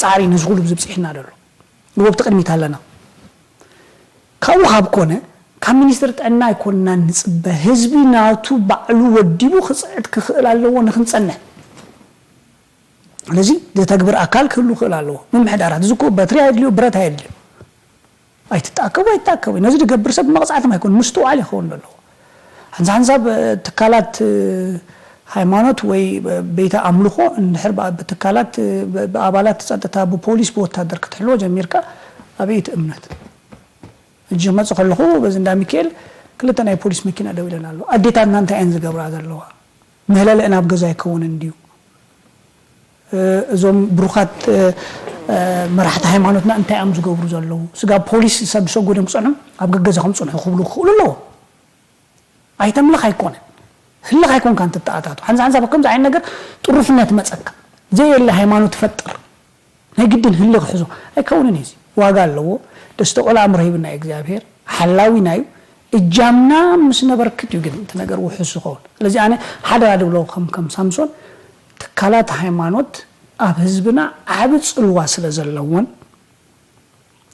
ፃዕሪ ነዚ ኩሉ ብዝብፅሕና ደሎ ግቦብቲ ቅድሚት ኣለና። ካብኡ ካብ ኮነ ካብ ሚኒስትሪ ጥዕና ኣይኮንና ንፅበ። ህዝቢ ናቱ ባዕሉ ወዲቡ ክፅዕት ክኽእል ኣለዎ ንክንፀንሕ። ስለዚ ዘተግብር ኣካል ክህሉ ክእል ኣለዎ። ምምሕዳራት እዚ እኮ በትሪ ኣየድልዮ፣ ብረት ኣየድልዮ። ኣይትተኣከቡ ኣይተኣከቡ። ነዚ ዝገብር ሰብ መቕፃዕትም ኣይኮን ምስትውዓል ይኸውን ኣለዎ። ሓንሳ ሓንሳብ ትካላት ሃይማኖት ወይ ቤተ ኣምልኾ እንድሕር ብትካላት ብኣባላት ፀጥታ ብፖሊስ ብወታደር ክትሕልዎ ጀሚርካ ኣበይ እቲ እምነት? እጅ መፅ ከለኹ በዚ እንዳ ሚካኤል ክልተ ናይ ፖሊስ መኪና ደው ኢለን ኣለዋ። ኣዴታትና እንታይ እየን ዝገብራ ዘለዋ? ምህለለ ናብ ገዛ ኣይከውንን ድዩ? እዞም ብሩኻት መራሕቲ ሃይማኖትና እንታይ እዮም ዝገብሩ ዘለዉ? ስጋ ፖሊስ ሰብ ዝሰጎዶም ክፀንሑ ኣብ ገገዛኹም ፅንሑ ክብሉ ክኽእሉ ኣለዎም። ኣይተምልኽ ኣይኮነን። ህልኽ ኣይኮንካን ትተኣታቶ። ሓንሳ ሓንሳ ከምዚ ዓይነት ነገር ጥሩፍነት መፀካ። ዘየለ ሃይማኖት ትፈጥር። ናይ ግድን ህልኽ ሕዞ ኣይከውንን እዩ። ዋጋ ኣለዎ። ደስተቆል ኣእምሮ ሂብና እግዚኣብሔር ሓላዊና እዩ። እጃምና ምስ ነበርክት እዩ ግን እቲ ነገር ውሑስ ዝኸውን። ስለዚ ኣነ ሓደራ ድብሎ ከም ከም ሳምሶን ትካላት ሃይማኖት ኣብ ህዝብና ዓቢ ጽልዋ ስለ ዘለዎን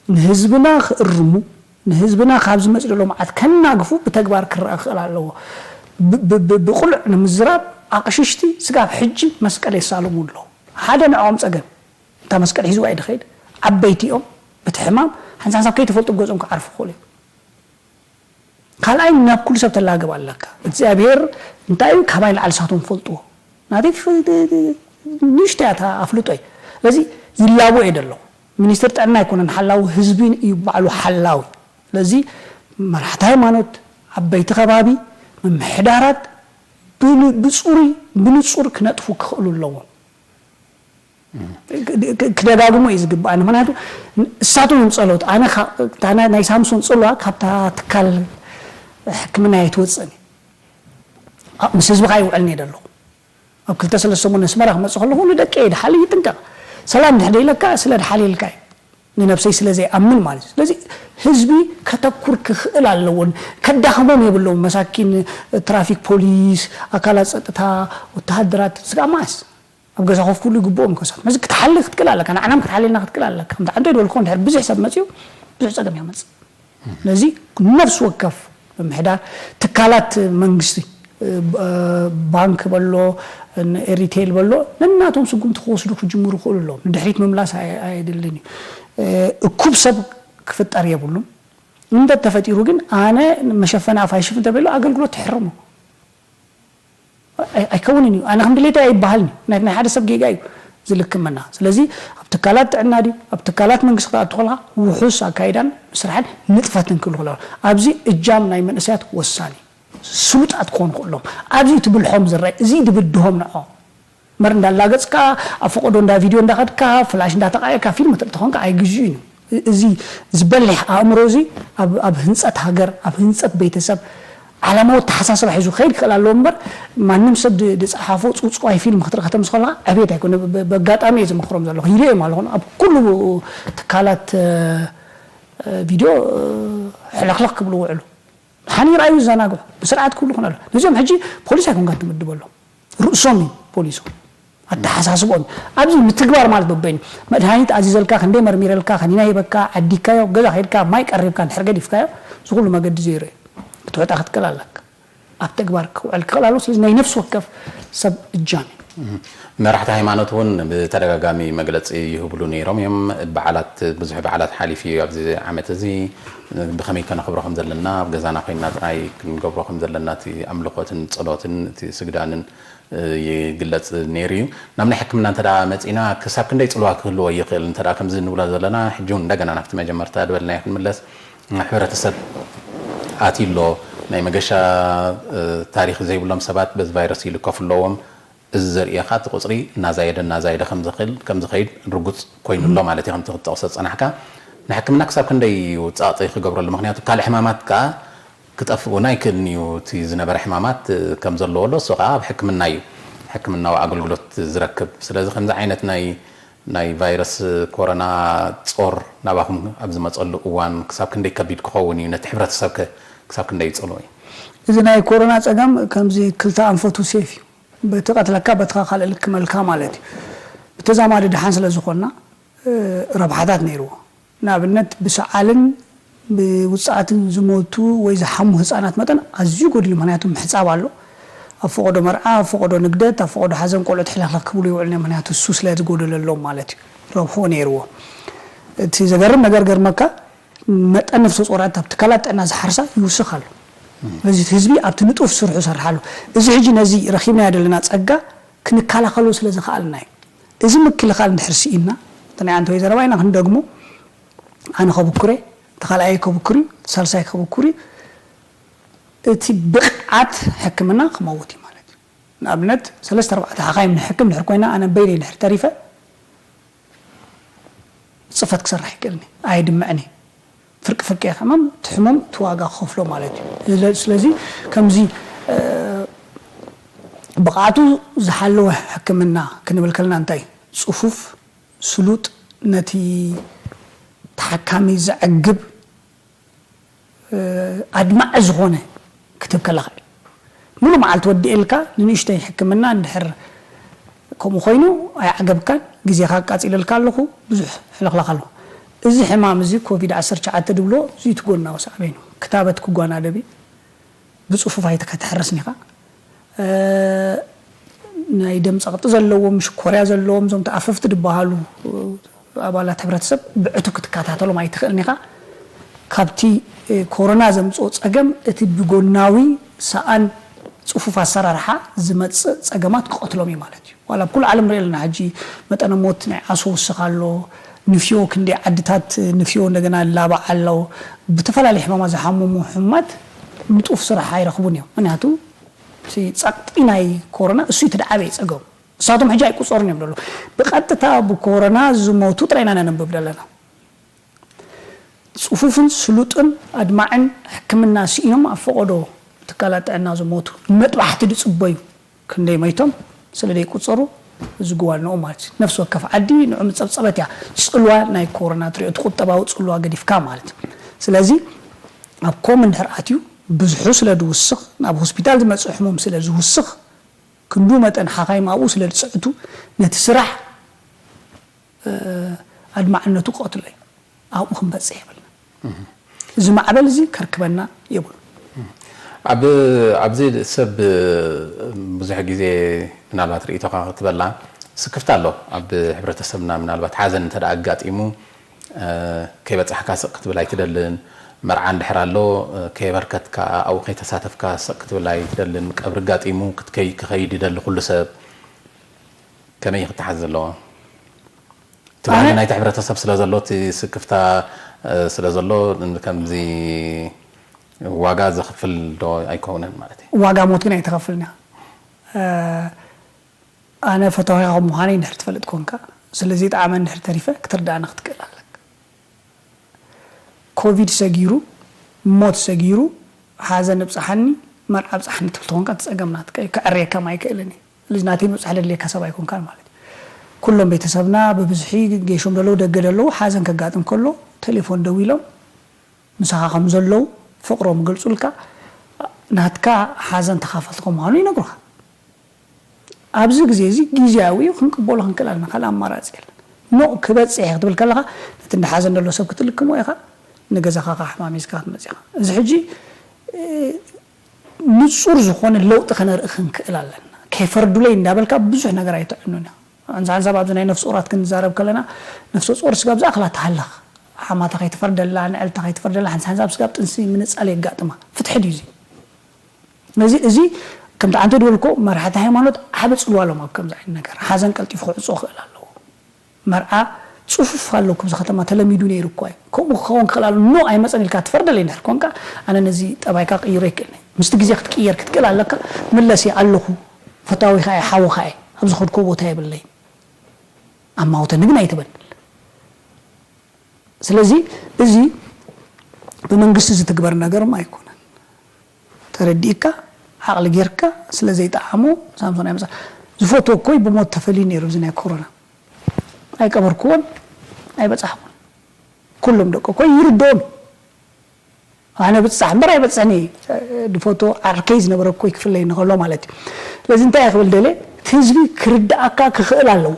ንህዝብና ክእርሙ ንህዝብና ካብ ዝመጽእ ዘሎ መዓት ከናግፉ ብተግባር ክረኣ ክኽእል ኣለዎ። ብቁልዕ ንምዝራብ ኣቕሽሽቲ ስጋብ ሕጂ መስቀል የሳልሙ ኣለዉ። ሓደ ንዕኦም ጸገም እታ መስቀል ሒዝዋ እዩ ድኸይድ። ዓበይቲ እዮም። ብቲ ሕማም ሓንሳብ ሓንሳብ ከይተፈልጡ ገጾም ክዓርፉ ይኽእሉ እዮም። ካልኣይ ናብ ኩሉ ሰብ ተላግብ ኣለካ። እግዚኣብሔር እንታይ እዩ ካባይ ንዓል ሳቶም ፈልጥዎ ናተይ ንእሽተይ እያ ኣፍልጦይ። ስለዚ ይላቦ እየ ደለኹ። ሚኒስትር ጥዕና ኣይኮነን ሓላዊ ህዝቢ እዩ ባዕሉ ሓላዊ። ስለዚ መራሕቲ ሃይማኖት፣ ዓበይቲ ከባቢ፣ ምምሕዳራት ብጽሩይ ብንጹር ክነጥፉ ክኽእሉ ኣለዎም። ክደጋግሞ እዩ ዝግባእ። ምክንያቱ እሳቶም እዮም ጸሎት ኣነ ናይ ሳምሶን ጽልዋ ካብታ ትካል ሕክምና ኣይትወፅእን ምስ ህዝቢ ከዓ ይውዕልኒ ደለኹ። ኣብ ክልተ ሰለስተ ሰሙን ኣስመራ ክመፅእ ከለኹ ንደቂ እየ ድሓልይ ይጥንቀቕ። ሰላም ድሕደ ኢለካ ስለ ድሓልየልካ እዩ ንነብሰይ ስለ ዘይኣምን ማለት እዩ። ስለዚ ህዝቢ ከተኩር ክኽእል ኣለዎን ከዳኽሞም የብለዎም። መሳኪን ትራፊክ ፖሊስ ኣካላት ፀጥታ ወተሃደራት ስጋ ማስ ኣብ ገዛ ኮፍ ክብሉ ይግብኦም። ከሳት መዚ ክትሓሊ ክትክእል ኣለካ ንዓናም ክትሓልየልና ክትክእል ኣለካ። ከምቲ ዓንቶ ይድበልኮ እንድሕር ብዙሕ ሰብ መፅዩ ብዙሕ ፀገም የመፅእ። ነዚ ነፍሲ ወከፍ ምምሕዳር ትካላት መንግስቲ ባንክ በሎ ኤሪቴል በሎ ነናቶም ስጉምቲ ክወስዱ ክጅምሩ ክእሉ ኣለዎም። ንድሕሪት ምምላስ ኣየድልን እዩ። እኩብ ሰብ ክፍጠር የብሉን። እንተ ተፈጢሩ ግን ኣነ መሸፈኒ ኣፍ ኣይሽፍን ተበሎ ኣገልግሎት ትሕርሞ ኣይከውንን እዩ። ኣነ ከም ድሌተይ ኣይበሃልን እዩ። ናይ ሓደ ሰብ ጌጋ እዩ ዝልክመና። ስለዚ ኣብ ትካላት ጥዕና ድዩ ኣብ ትካላት መንግስቲ ክትኣቱ ከለካ ውሑስ ኣካይዳን ምስራሕን ንጥፈትን ክህሉ ክለዋ ኣብዚ እጃም ናይ መንእሰያት ወሳኒ ስሉጣት ክኾኑ ክእሎም ኣብዚ ትብልሖም ዝረኣይ እዚ ድብድሆም ንዖ መር እንዳላገጽካ ኣብ ፈቀዶ እንዳ ቪድዮ እንዳኸድካ ፍላሽ እንዳተቃየካ ፊልም ትርኢ ተኾንካ ኣይግዝኡ እዩ። እዚ ዝበልሕ ኣእምሮ እዚ ኣብ ህንፀት ሃገር ኣብ ህንፀት ቤተሰብ ዓላማዊ ኣተሓሳስባ ሒዙ ክኸይድ ክኽእል ኣለዎ እምበር ማንም ሰብ ዝፀሓፎ ፅውፅዋይ ፊልም ክትርኢ ከተምስ ከለካ ዕቤት ኣይኮነ። በጋጣሚ እየ ዝመክሮም ዘለኹ ይርእዮም ኣለኹ ኣብ ኩሉ ትካላት ቪድዮ ሕለክለክ ክብሉ ውዕሉ ሓኒ ራእዩ ዝዘናግዑ ብስርዓት ክብሉ ክነሉ ነዚኦም ሕጂ ፖሊስ ኣይኮንካ ትምድበሎም ርእሶም እዩ ፖሊሶም ኣተሓሳስቦም ኣብዚ ምትግባር ማለት በበይኑ መድሃኒት ኣዚዘልካ ክንደይ መርሚረልካ ከኒና ሂበካ ዓዲካዮ ገዛ ከድካ ማይ ቀሪብካ እንድሕር ገዲፍካዮ ዝኩሉ መገዲ ዘይሩ እዩ ክትወጣ ክትክእል ኣለካ ኣብ ተግባር ክውዕል ክኽእል ኣሎ ስለዚ ናይ ነፍሲ ወከፍ ሰብ እጃም እዩ መራሕቲ ሃይማኖት እውን ብተደጋጋሚ መግለፂ ይህብሉ ነይሮም እዮም በዓላት ብዙሕ በዓላት ሓሊፉ እዩ ኣብዚ ዓመት እዚ ብኸመይ ከነኽብሮ ከም ዘለና ኣብ ገዛና ኮይና ጥራይ ክንገብሮ ከም ዘለና እቲ ኣምልኾትን ጸሎትን እቲ ስግዳንን ይግለጽ ነይሩ እዩ ናብ ናይ ሕክምና እንተ መጺና ክሳብ ክንደይ ጽልዋ ክህልዎ ይኽእል እንተ ከምዚ ንብሎ ዘለና ሕጂ እውን እንደገና ናብቲ መጀመርታ ዝበልናዮ ክንምለስ ሕብረተሰብ ኣትሎ ናይ መገሻ ታሪክ ዘይብሎም ሰባት በዚ ቫይረስ ይልከፉ ኣለዎም እዚ ዘርእየኻ እቲ ቁፅሪ እናዛየደ እናዛየደ ከምዝኽእል ከምዝኸይድ ርጉፅ ኮይኑ ኣሎ ማለት እዩ ከምቲ ክትጠቕሶ ዝፀናሕካ ንሕክምና ክሳብ ክንደይ እዩ ፃቕፂ ክገብረሉ ምክንያቱ ካልእ ሕማማት ከዓ ክጠፍኡን ኣይክእልን እዩ እቲ ዝነበረ ሕማማት ከም ዘለዎ ኣሎ እሱ ከዓ ኣብ ሕክምና እዩ ሕክምናዊ ኣገልግሎት ዝረክብ ስለዚ ከምዚ ዓይነት ናይ ናይ ቫይረስ ኮሮና ጾር ናባኹም ኣብ ዝመፀሉ እዋን ክሳብ ክንደይ ከቢድ ክኸውን እዩ ነቲ ሕብረተሰብ ክሳብ ክንደይ ይፀልኦ እዩ እዚ ናይ ኮሮና ፀገም ከምዚ ክልተ ኣንፈቱ ሴፍ እዩ በቲ ቀትለካ በትኻ ካልእ ልክመልካ ማለት እዩ ብተዛማዲ ድሓን ስለ ዝኾንና ረብሓታት ነይርዎ ንኣብነት ብሰዓልን ብውፅኣትን ዝሞቱ ወይ ዝሓሙ ህፃናት መጠን ኣዝዩ ጎድሉ። ምክንያቱ ምሕፃብ ኣሎ፣ ኣብ ፈቐዶ መርዓ፣ ኣብ ፈቐዶ ንግደት፣ ኣብ ፈቐዶ ሓዘን ቆልዑት ሕልኽልኽ ክብሉ ይውዕሉ እዮም። ምክንያቱ እሱ ስለ ዝጎደለሎም ማለት እዩ። ረብሕኡ ነይርዎ። እቲ ዘገርም ነገር ገርመካ መጠን ነፍሰ ጾራት ኣብ ትካላት ጥዕና ዝሓርሳ ይውስኽ ኣሎ። ስለዚ እቲ ህዝቢ ኣብቲ ንጡፍ ስርሑ ይሰርሕ ኣሎ። እዚ ሕጂ ነዚ ረኺብናዮ ዘለና ጸጋ ክንከላኸሎ ስለ ዝኸኣልና እዩ። እዚ ምክልኻል እንድሕር ስኢንና፣ እቲ ናይ ኣንተወይ ዘረባ ኢና ክንደግሞ፣ ኣነ ከብኩሬ፣ እቲ ካልኣይ ከብኩር እዩ፣ ሳልሳይ ከብኩር እዩ፣ እቲ ብቕዓት ሕክምና ክመውት እዩ ማለት እዩ። ንኣብነት ሰለስተ ኣርባዕተ ሓኻይም ንሕክም ድሕር ኮይና ኣነ በይነይ ድሕር ተሪፈ ጽፈት ክሰርሕ ይክእልኒ ኣይድምዕኒ ፍርቂ ፍርቂ እየ ሕማም እቲ ሕሙም እቲ ዋጋ ክኸፍሎ ማለት እዩ። ስለ- ስለዚ ከምዚ እ፣ ብቕዓቱ ዝሓለወ ሕክምና ክንብል ከለና እንታይ ጽፉፍ ስሉጥ ነቲ ተሓካሚ ዘዕግብ ኣድማዒ ዝኾነ ክትህብ ከለኻ እዩ። ሙሉ መዓልቲ ወዲኤልካ ንንእሽተይ ሕክምና እንድሕር ከምኡ ኮይኑ ኣይዓገብካን፣ ግዜኻ ኣቃፂለልካ ኣለኹ፣ ብዙሕ ሕልኽላኽ ኣለኹ። እዚ ሕማም እዚ ኮቪድ ዓሰርተ ትሽዓተ ድብሎ እዚ እቲ ጎናዊ ሳዕቤኑ ክታበት ክጓናደብ እዩ። ብፅፉፍ ኣይተ- ከተሕርስን ኢኻ። እ፣ ናይ ደም ፀቕጢ ዘለዎም፣ ሽኮርያ ዘለዎም፣ እዞም ተኣፈፍቲ ዝበሃሉ ኣባላት ሕብረተሰብ ብዕቱብ ክትከታተሎም ኣይትኽእልን ኢኻ። ካብቲ እ፣ ኮሮና ዘምፅኦ ፀገም እቲ ብጎናዊ ሰኣን ፅፉፍ ኣሰራርሓ ዝመፅእ ፀገማት ክቐትሎም እዩ ማለት እዩ። ዋላ ኣብ ኩሉ ዓለም ንሪኦ ኣለና ሕጂ መጠነ ሞት ናይ ዓሶ ውስኽ ኣሎ፣ ንፍዮ ክንደይ ዓድታት ንፍዮ እንደገና ላባዕ ኣሎ። ብተፈላለየ ሕማማት ዝሓመሙ ሕሙማት ንጡፍ ስራሕ ኣይረኽቡን እዮም። ምክንያቱ እቲ ጸቕጢ ናይ ኮሮና እሱ እቲ ደዓበየ ጸገሙ። እሳቶም ሕጂ ኣይቁጸሩን እዮም ዘሎ። ብቐጥታ ብኮሮና ዝሞቱ ጥራይ ኢና ነንብብ ዘለና። ጽፉፍን ስሉጥን ኣድማዕን ሕክምና ስኢኖም ኣብ ፈቐዶ ትካላት ጥዕና ዝሞቱ ንመጥባሕቲ ዝጽበዩ ክንደይ መይቶም ስለ ዘይቁጸሩ ዝግዋንኡ ማለት እዩ። ነፍሲ ወከፍ ዓዲ ንዑ ምጸብጸበት እያ ጽልዋ ናይ ኮሮና ትሪኦ፣ እቲ ቁጠባዊ ጽልዋ ገዲፍካ ማለት እዩ። ስለዚ ኣብ ኮም እንድሕር ኣትዩ ብዝሑ ስለ ዝውስኽ፣ ናብ ሆስፒታል ዝመጽእ ሕሙም ስለ ዝውስኽ፣ ክንዱ መጠን ሓኻይም ኣብኡ ስለ ዝጽዕቱ ነቲ ስራሕ እ፣ ኣድማዕነቱ ክቐትሎ እዩ። ኣብኡ ክንበጽሕ የብልና። እዚ ማዕበል እዚ ከርክበና የብሉ። ኣብ ኣብዚ ሰብ ብዙሕ ግዜ ምናልባት ርእይቶኻ ክትበላ ስክፍታ ኣሎ ኣብ ሕብረተሰብና። ምናልባት ሓዘን እንተ ኣጋጢሙ እ፣ ከይበጻሕካ ስቕ ክትብል ኣይትደልን። መርዓ እንድሕር ኣሎ እ፣ ከየበርከትካ ኣብኡ ከይተሳተፍካ ስቕ ክትብል ኣይትደልን። ቀብሪ ኣጋጢሙ ክትከይ ክኸይድ ይደሊ ኩሉ ሰብ። ከመይ ክትሓዝ ዘለዎ? እቲ ባህሊ ናይቲ ሕብረተሰብ ስለ ዘሎ፣ እቲ ስክፍታ ስለ ዘሎ፣ ከምዚ ዋጋ ዘኽፍል ዶ ኣይከውንን ማለት እዩ? ዋጋ ሞት ግን ኣይትኸፍልን ኢኻ። ኣነ ፈታዊኻ ከም ምዃነይ እንድሕር ትፈልጥ ኮንካ፣ ስለ ዘይጠዓመ እንድሕር ተሪፈ ክትርድኣኒ ክትክእል ኣለካ። ኮቪድ ሰጊሩ፣ ሞት ሰጊሩ፣ ሓዘን እብጽሓኒ፣ መርዓ እብጽሓኒ ትብል ተኾንካ እቲ ጸገም ናትካ እዩ፣ ከዕርየካ ኣይክእልን እዩ። ስለዚ ናተይ ምብጻሕ ደድልየካ ሰብ ኣይኮንካን ማለት እዩ። ኩሎም ቤተሰብና ብብዝሒ ጌሾም ደለዉ ደገ ደለዉ ሓዘን ከጋጥም ከሎ ቴሌፎን ደዊሎም ምሳኻ ከም ዘለዉ ፍቕሮም ይገልጹልካ፣ ናትካ ሓዘን ተኻፈልቲ ከም ምዃኑ ይነግሩኻ። ኣብዚ ግዜ እዚ ግዝያዊ እዩ፣ ክንቅበሎ ክንክእል ኣለና፣ ካልእ ኣማራጺ የለን። ኖእ ክበጽሕ እየ ክትብል ከለኻ ነቲ እንዳ ሓዘን ዘሎ ሰብ ክትልክሞ ኢኻ፣ ንገዛኻ ከኣ ሕማም ሒዝካ ክትመጽእ ኢኻ። እዚ ሕጂ ንጹር ዝኾነ ለውጢ ከነርኢ ክንክእል ኣለና። ከይፈርዱለይ እንዳበልካ ብዙሕ ነገር ኣይትዕኑን ኢኻ። ሓንሳብ ሓንሳብ ኣብዚ ናይ ነፍሲ ጡራት ክንዛረብ ከለና ነፍሰ ጡር ስጋብ ዝኣኽላ ትሃልኽ፣ ሓማታ ከይትፈርደላ፣ ንዕልታ ከይትፈርደላ፣ ሓንሳብ ሓንሳብ ስጋብ ጥንሲ ምንጻል የጋጥማ። ፍትሒ ድዩ እዚ? ነዚ እዚ ከምቲ ኣንተ ድበልኮ መራሕቲ ሃይማኖት ዓቢ ጽልዋ ኣለዎም ኣብ ከምዚ ዓይነት ነገር። ሓዘን ቀልጢፉ ክዕጾ ክእል ኣለዎ። መርዓ ጽፉፍ ኣሎ ኣብዚ ከተማ ተለሚዱ ነይሩ እኮ እዩ። ከምኡ ክኸውን ክእል ኣሎ። ኖ ኣይመጸን ኢልካ ትፈርደለይ እንድሕር ኮንካ ኣነ ነዚ ጠባይካ ቅይሮ ይክእል እየ። ምስቲ ግዜ ክትቅየር ክትክእል ኣለካ። ምለስ እየ ኣለኹ። ፈታዊኻ እየ ሓውኻ እየ። ኣብ ዝኸድኮ ቦታ የብለይ። ኣማውተኒ ግን ኣይትበል። ስለዚ እዚ ብመንግስቲ ዝትግበር ነገርም ኣይኮነን። ተረዲእካ ዓቕሊ ጌርካ ስለ ዘይጠዓሞ ሳምሶን ኣይመጽእ ዝፈትዎ እኮይ ብሞት ተፈልዩ ነይሩ። እዚ ናይ ኮሮና ኣይቀበርክዎን ኣይበጻሕኩን። ኩሎም ደቂ እኮይ ይርድኦም። ኣነ ብጻሕ እምበር ኣይበጽሕኒ። ዝፈትዎ ዓርከይ ዝነበረ እኮይ ክፍለይ እንከሎ ማለት እዩ። ስለዚ እንታይ ክብል ደለ እቲ ህዝቢ ክርድኣካ ክኽእል ኣለዎ።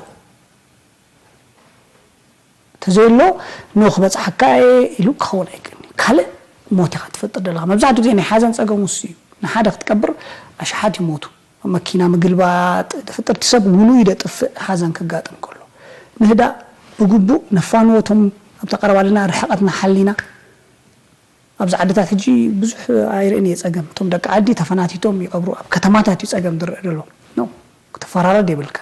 ተዘይሎ ኖ ክበጽሓካ እየ ኢሉ ክኸውን ኣይክእልን እዩ። ካልእ ሞት ኢኻ ትፈጥር ዘለኻ። መብዛሕትኡ ግዜ ናይ ሓዘን ጸገሙ እሱ እዩ። ንሓደ ክትቀብር ኣሽሓት ይሞቱ። መኪና ምግልባጥ፣ ፍጥርቲ ሰብ ውኑይ ደጥፍእ ሓዘን ክጋጥም ከሎ። ንህዳእ ብግቡእ ነፋንወቶም ኣብቲ ቀረባ ኣለና ርሕቀትና ሓሊና ኣብዚ ዓድታት ሕጂ ብዙሕ ኣይርእን እየ ጸገም። እቶም ደቂ ዓዲ ተፈናቲቶም ይቐብሩ፣ ኣብ ከተማታት እዩ ጸገም ዝረአ ዘሎ። ኖ፣ ክትፈራረድ የብልካ።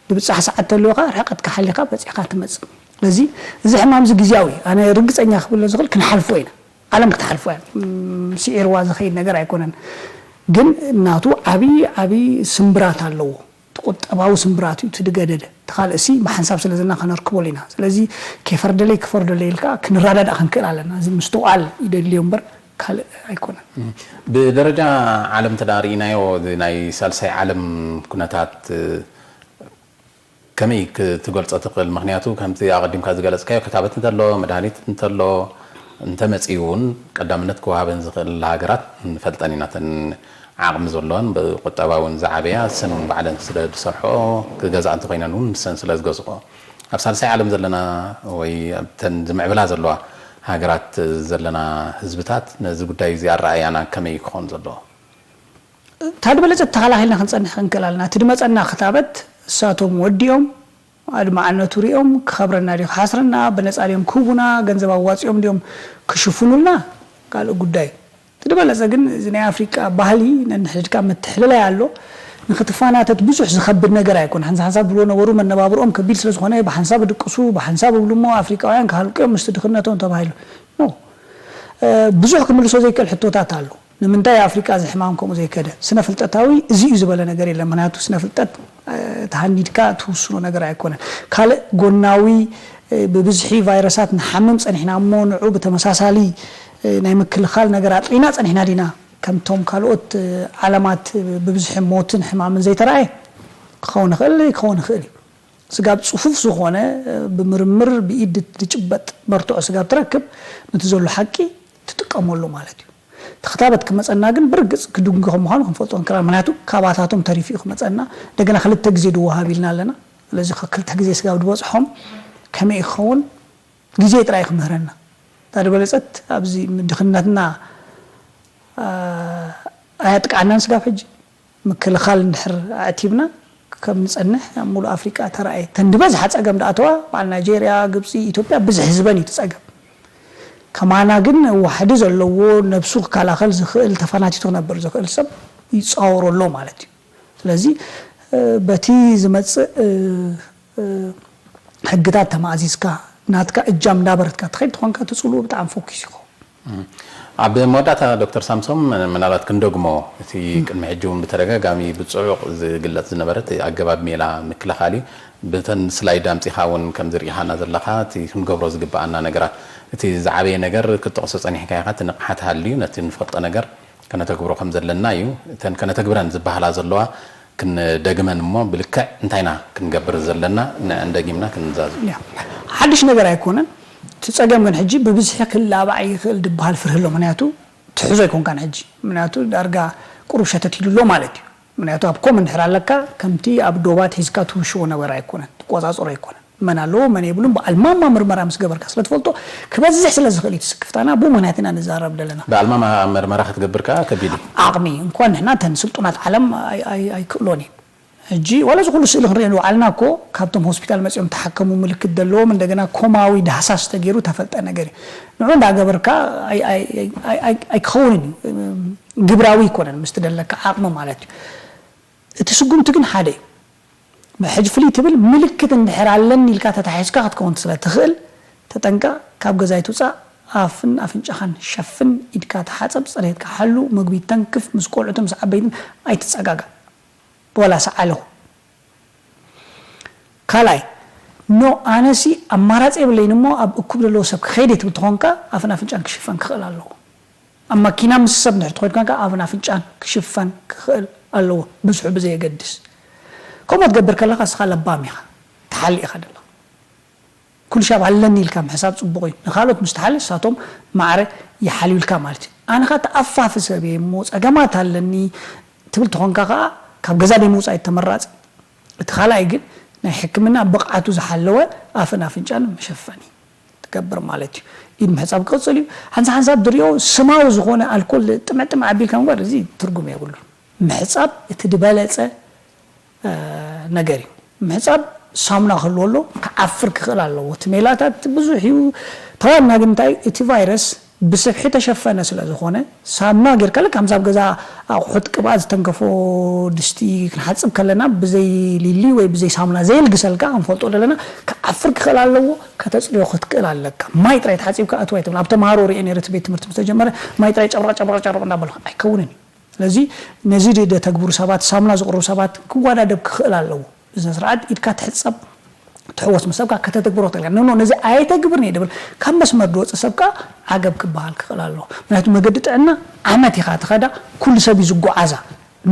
ድብጻሕ ሰዓት ተልዮኻ ርሕቀትካ ሓሊኻ በጺሕካ ትመጽእ። ስለዚ እዚ ሕማም እዚ ግዝያዊ፣ ኣነ ርግጸኛ ክብሎ ዝኽእል ክንሓልፎ ኢና። ዓለም ክትሓልፎ እያ። ም፣ ስዒርዋ ዝኸይድ ነገር ኣይኮነን። ግን ናቱ ዓብዪ ዓብዪ ስምብራት ኣለዎ። እቲ ቁጠባዊ ስምብራት እዩ እቲ ዝገደደ። እቲ ካልእ ሲ ብሓንሳብ ስለ ዘለና ከነርክበሉ ኢና። ስለዚ ከይፈርደለይ ክፈርደለይ ኢልካ ክንረዳዳእ ክንክእል ኣለና። እዚ ምስትውዓል ይደልዮ እምበር ካልእ ኣይኮነን። ብደረጃ ዓለም ተዳርኢናዮ፣ እዚ ናይ ሳልሳይ ዓለም ኩነታት ከመይ ክትገልጾ ትኽእል? ምኽንያቱ ከምቲ ኣቐዲምካ ዝገለጽካዮ ክታበት እንተሎ፣ መድሃኒት እንተሎ፣ እንተመጺኡ እውን ቀዳምነት ክወሃበን ዝኽእል ሃገራት ንፈልጠን ኢና። እተን ዓቕሚ ዘለወን ብቁጠባ እውን ዝዓበያ፣ እሰን እውን ባዕለን ስለ ዝሰርሖ፣ ክገዝኣ እንተኾይነን እውን ንሰን ስለ ዝገዝኦ። ኣብ ሳልሳይ ዓለም ዘለና ወይ ኣብተን ዝምዕብላ ዘለዋ ሃገራት ዘለና ህዝብታት ነዚ ጉዳይ እዚ ኣረኣእያና ከመይ ክኾን ዘለዎ? እታ ዝበለጸት ተኸላኺልና ክንጸንሕ ክንክእል ኣለና። እቲ ዝመጸና ክታበት እሳቶም ወዲኦም ኣድማዕነቱ ሪኦም ክኸብረና ድዩ ክሓስረና፣ ብነጻ ድዮም ክህቡና፣ ገንዘብ ኣዋጺኦም ድዮም ክሽፍኑልና ካልእ ጉዳይ። እቲ ዝበለጸ ግን እዚ ናይ ኣፍሪቃ ባህሊ ነንሕድካ ምትሕልላይ ኣሎ። ንክትፋናተት ብዙሕ ዝኸብድ ነገር ኣይኮን። ሓንሳ ሓንሳብ ድብሎ ነበሩ መነባብሮኦም ከቢድ ስለ ዝኾነ ብሓንሳብ ድቅሱ፣ ብሓንሳብ እብሉ እሞ ኣፍሪቃውያን ክሃልቁ እዮም ምስቲ ድኽነቶም ተባሂሉ። ኖ። እ፣ ብዙሕ ክምልሶ ዘይክእል ሕቶታት ኣሎ። ንምንታይ ኣፍሪቃ እዚ ሕማም ከምኡ ዘይከደ? ስነ ፍልጠታዊ እዚ እዩ ዝበለ ነገር የለን። ምክንያቱ ስነ ፍልጠት፣ እ፣ ተሃኒድካ ትውስኖ ነገር ኣይኮነን። ካልእ ጎናዊ፣ እ፣ ብብዝሒ ቫይረሳት ንሓምም ጸኒሕና እሞ ንዑ ብተመሳሳሊ፣ እ፣ ናይ ምክልኻል ነገር ኣጥሪና ጸኒሕና ዲና? ከምቶም ካልኦት፣ እ፣ ዓለማት፣ እ፣ ብብዝሒ ሞትን ሕማምን ዘይተረኣየ ክኸውን ይኽእል፣ ክኸውን ይኽእል እዩ። ስጋብ ጽፉፍ ዝኾነ፣ እ፣ ብምርምር ብኢድ ዝጭበጥ መርትዖ ስጋብ ትረክብ፣ ነቲ ዘሎ ሓቂ ትጥቀመሉ ማለት እዩ። እቲ ክታበት ክመጸና ግን ብርግጽ ክድንጉ ከም ምዃኑ ክንፈልጦ ንክእል። ምክንያቱ ካባታቶም ተሪፉ እዩ ክመጸና። እንደገና ክልተ ግዜ ድወሃብ ኢልና ኣለና። ስለዚ ከ-፣ ክልተ ግዜ ስጋብ ዝበጽሖም ከመይ ክኸውን ግዜ ጥራይ ክምህረና። እታ ዝበለጸት ኣብዚ ድኽነትና፣ እ፣ ኣየጥቃዕናን ስጋብ ሕጂ። ምክልኻል እንድሕር ኣዕቲብና ከም ንጸንሕ ኣብ ሙሉእ ኣፍሪቃ ተራእየ። እተን ዝበዝሓ ጸገም ድኣተዋ በዓል ናይጄርያ፣ ግብጺ፣ ኢትዮጵያ ብዝሒ ህዝበን እዩ እቲ ጸገም። ከማና ግን ዋሕዲ ዘለዎ ነብሱ ክከላኸል ዝኽእል ተፈናቲቱ ክነብር ዝኽእል ሰብ ይጻወሮ ኣሎ ማለት እዩ። ስለዚ፣ እ፣ በቲ ዝመጽእ፣ እ፣ እ፣ ሕግታት ተማእዚዝካ ናትካ እጃም እንዳበረትካ ትኸይድ ተኾንካ እቲ ጽልኡ ብጣዕሚ ፎኪስ ይኸውን። እም። ኣብ መወዳእታ ዶክተር ሳምሶም፣ ምናልባት ክንደግሞ፣ እቲ ቅድሚ ሕጂ እውን ብተደጋጋሚ ብጽዑቕ ዝግለጽ ዝነበረ እቲ ኣገባብ ሜላ ምክልኻል እዩ። ብተን ስላይድ ኣምጺኻ እውን ከም ዝርኢኻና ዘለኻ እቲ ክንገብሮ ዝግብኣና ነገራት፣ እቲ ዝዓበየ ነገር ክትጠቕሶ ጸኒሕካ ኢኻ፣ እቲ ንቕሓት ሃልዩ ነቲ ንፈልጦ ነገር ከነተግብሮ ከም ዘለና እዩ። እተን ከነተግብረን ዝበሃላ ዘለዋ ክንደግመን እሞ ብልክዕ እንታይ ኢና ክንገብር ዘለና ንዕን ደጊምና ክንዛዘም። ያ፣ ሓድሽ ነገር ኣይኮነን። እቲ ጸገም ግን ሕጂ ብብዝሒ ክላባዕ ይኽእል ዝበሃል ፍርሂ ኣሎ። ምክንያቱ ትሕዞ ኣይኮንካን ሕጂ። ምክንያቱ ዳርጋ ቁሩብ ሸተት ኢሉ ኣሎ ማለት እዩ። ምክንያቱ ኣብ ኮም እንድሕር ኣለካ ከምቲ ኣብ ዶባት ሒዝካ ትውሽቦ ነገር ኣይኮነን፣ ትቆጻጸሮ ኣይኮነን። መን ኣለዎ መን የብሉን ብኣልማማ ምርመራ ምስ ገበርካ ስለ ትፈልጦ ክበዝሕ ስለ ዝኽእል እዩ እቲ ስክፍታና። ብኡ ምክንያት ኢና ንዛረብ ዘለና። ብኣልማማ ምርመራ ክትገብር ከኣ ከቢድ እዩ። ዓቕሚ እንኳን ንሕና እተን ስልጡናት ዓለም ኣይ-፣ ኣይ-፣ ኣይክእሎን እዩ። ሕጂ ዋላ እዚ ኩሉ ስእሊ ክንሪኦ ንውዓልና እኮ ካብቶም ሆስፒታል መጺኦም ተሓከሙ ምልክት ዘለዎም እንደገና ኮማዊ ዳህሳስ ተገይሩ ተፈልጠ ነገር እዩ። ንዑ እንዳገበርካ ኣይ-፣ ኣይ-፣ ኣይ-፣ ኣይ-፣ ኣይክኸውንን እዩ። ግብራዊ ኣይኮነን ምስቲ ደለካ ዓቕሚ ማለት እዩ። እቲ ስጉምቲ ግን ሓደ እዩ። ሕጂ ፍልይ ትብል ምልክት እንድሕር ኣለኒ ኢልካ ተታሒዝካ ክትከውን ስለ ትኽእል ተጠንቀቕ። ካብ ገዛ ኣይትውጻእ። ኣፍን ኣፍንጫኻን ሸፍን፣ ኢድካ ተሓጸብ፣ ጽሬትካ ሓሉ፣ ምግቢ ተንክፍ፣ ምስ ቆልዑትን ምስ ዓበይትን ኣይትጸጋጋዕ። ወላ ሰዓል ኢኹም። ካልኣይ፣ ኖ ኣነሲ ኣማራጺ የብለይን እሞ ኣብ እኩብ ዘለዎ ሰብ ክኸይድ እየ ትብል ተኾንካ ኣፍን ኣፍንጫን ክሽፈን ክኽእል ኣለዎ። ኣብ ማኪና ምስ ሰብ እንድሕር ትኾይድ ኮንካ ኣፍን ኣፍንጫን ክሽፈን ክኽእል ኣለዎ፣ ብዝሑ ብዘየገድስ። ከምኡ ትገብር ከለኻ እስኻ ለባም ኢኻ፣ ተሓሊ ኢኻ ደለኻ። ኩሉ ሻብ ኣለኒ ኢልካ ምሕሳብ ጽቡቕ እዩ። ንኻልኦት ምስ ተሓለ ንሳቶም ማዕረ ይሓልዩልካ ማለት እዩ። ኣነ ኸኣ ተኣፋፊ ሰብ እየ እሞ ጸገማት ኣለኒ ትብል ተኾንካ ኸኣ ካብ ገዛ ደይ ምውጻእ እዩ ተመራጺ። እቲ ካልኣይ ግን ናይ ሕክምና ብቕዓቱ ዝሓለወ ኣፍን ኣፍንጫን መሸፈኒ። ገብር ማለት እዩ። ኢድ ምሕጻብ ክቕጽል እዩ። ሓንሳ ሓንሳብ ድሪኦ ስማዊ ዝኾነ ኣልኮል ጥምዕጥም ኣቢልካ ምግባር እዚ ትርጉም የብሉ። ምሕጻብ እቲ ድበለጸ ነገር እዩ። ምሕጻብ ሳሙና ክህልዎ ኣሎ፣ ክዓፍር ክኽእል ኣለዎ። እቲ ሜላታት ብዙሕ እዩ። ተዋና ግን እንታይ እቲ ቫይረስ ብስብሒ ተሸፈነ ስለ ዝኾነ ሳሙና ጌርካ ልክ ከምዛ ኣብ ገዛ ኣቑሑት ቅብኣት ዝተንከፎ ድስቲ ክንሓጽብ ከለና ብዘይ ሊሊ ወይ ብዘይ ሳሙና ዘየልግሰልካ ክንፈልጦ ዘለና ክዓፍር ክኽእል ኣለዎ። ከተጽርዮ ክትክእል ኣለካ። ማይ ጥራይ ተሓጺብካ ኣትዋይ ትብል ኣብ ተምሃሮ ሪኤ ነይረ እቲ ቤት ትምህርቲ ምስ ተጀመረ ማይ ጥራይ ጨብረቕ ጨብረቕ ጨብረቕ እንዳበልካ ኣይከውንን እዩ። ስለዚ ነዚ ደተግብሩ ሰባት ሳሙና ዝቕርቡ ሰባት ክወዳደብ ክኽእል ኣለዎ። ብስነ ስርዓት ኢድካ ትሕጸብ ትሕወስ ምስ ሰብካ ከተተግብሮ ትኽእል ኖ ነዚ ኣየተግብርን እየ ድብል ካብ መስመር ድወፅእ ሰብካ ዓገብ ክበሃል ክኽእል ኣለዎ። ምክንያቱ መገዲ ጥዕና ዓመት ኢኻ ትኸዳ ኩሉ ሰብ እዩ ዝጓዓዛ።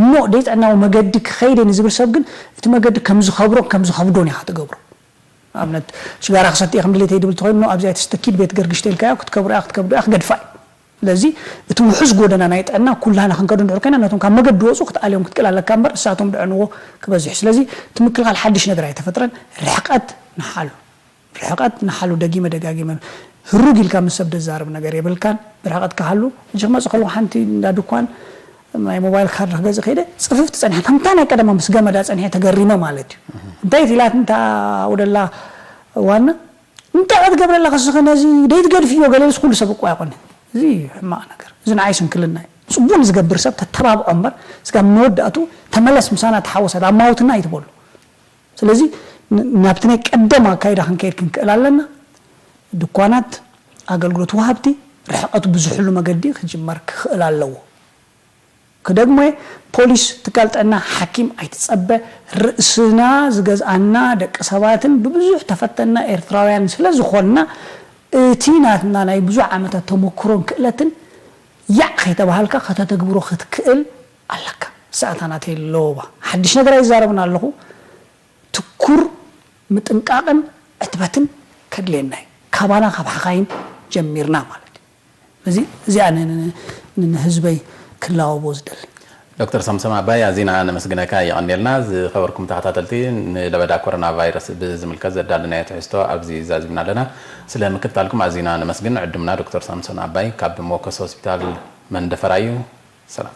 ኖ ደይ ጥዕናዊ መገዲ ክኸይደ ንዝብል ሰብ ግን እቲ መገዲ ከም ዝኸብሮን ከም ዝኸብዶን ኢኻ ትገብሮ። ኣብነት ሽጋራ ክሰቲ ከም ድሌተይ ድብል ተኮይኑ ኣብዚ ኣይትስተ ኪድ ቤት ገርግሽ ተልካዮ ክትከብሮ ክትከብዶ ክትገድፋ እዩ። ስለዚ እቲ ውሑስ ጎደና ናይ ጥዕና ኩላና ክንከዱ እንድሕር ኮይና ነቶም ካብ መገዲ ወፁ ክትኣልዮም ክትክእል ኣለካ እምበር እሳቶም ድዕንዎ ክበዝሕ። ስለዚ እቲ ምክልኻል ሓድሽ ነገር ኣይተፈጥረን። ርሕቀት ንሓሉ ርሕቀት ንሓሉ ደጊመ ደጋጊመ ህሩግ ኢልካ ምስ ሰብ ደዛርብ ነገር የብልካን። ብርሕቀት ክሃሉ ሕጂ ክመፅእ ከለኩ ሓንቲ እንዳ ድኳን ናይ ሞባይል ካርድ ክገዝእ ከይደ ፅፍፍቲ ፀኒሐ ከምታ ናይ ቀደማ ምስ ገመዳ ፀኒሐ ተገሪመ ማለት እዩ። እንታይ ኢላት እንታ ወደላ ዋና እንታይ ክትገብረላ ክስኸ ነዚ ደይትገድፍዮ ገለ ኢልስ ኩሉ ሰብ እኮ ኣይኮነ። እዚ ሕማቕ ነገር እዚ ንዓይ ስንክልና እዩ። ፅቡቅ ንዝገብር ሰብ ተተባብዖ እምበር ስጋ መወዳእቱ ተመለስ ምሳና ተሓወሰት ኣማውትና ኣይትበሉ። ስለዚ ናብቲ ናይ ቀደም ኣካይዳ ክንከይድ ክንክእል ኣለና። ድኳናት ኣገልግሎት ወሃብቲ ርሕቀቱ ብዙሕሉ መገዲ ክጅመር ክኽእል ኣለዎ። ክደግሞ ፖሊስ ትካል ጥዕና ሓኪም ኣይትጸበ። ርእስና ዝገዝኣና ደቂ ሰባትን ብብዙሕ ተፈተና ኤርትራውያን ስለ ዝኾንና እቲ ናትና ናይ ብዙሕ ዓመታት ተመክሮን ክእለትን ያዕ ከይተባሃልካ ከተተግብሮ ክትክእል ኣለካ። ሰኣታ ናተይ ለወባ ሓድሽ ነገር ኣይዛረብን ኣለኹ። ትኩር ምጥንቃቕን ዕትበትን ከድልየና እዩ። ካባና ካብ ሓኻይም ጀሚርና ማለት እዩ። እዚ እዚኣ ንህዝበይ ክላወቦ ዝደሊ። ዶክተር ሳምሶም ኣባይ ኣዚና ነመስግነካ የቐንየልና። ዝኸበርኩም ተኸታተልቲ ንለበዳ ኮሮና ቫይረስ ብዝምልከት ዘዳለናዮ ትሕዝቶ ኣብዚ ዛዚምና ኣለና። ስለ ምክትታልኩም ኣዚና ነመስግን። ዕዱምና ዶክተር ሳምሶን ኣባይ ካብ መወከሲ ሆስፒታል መንደፈራ እዩ። ሰላም።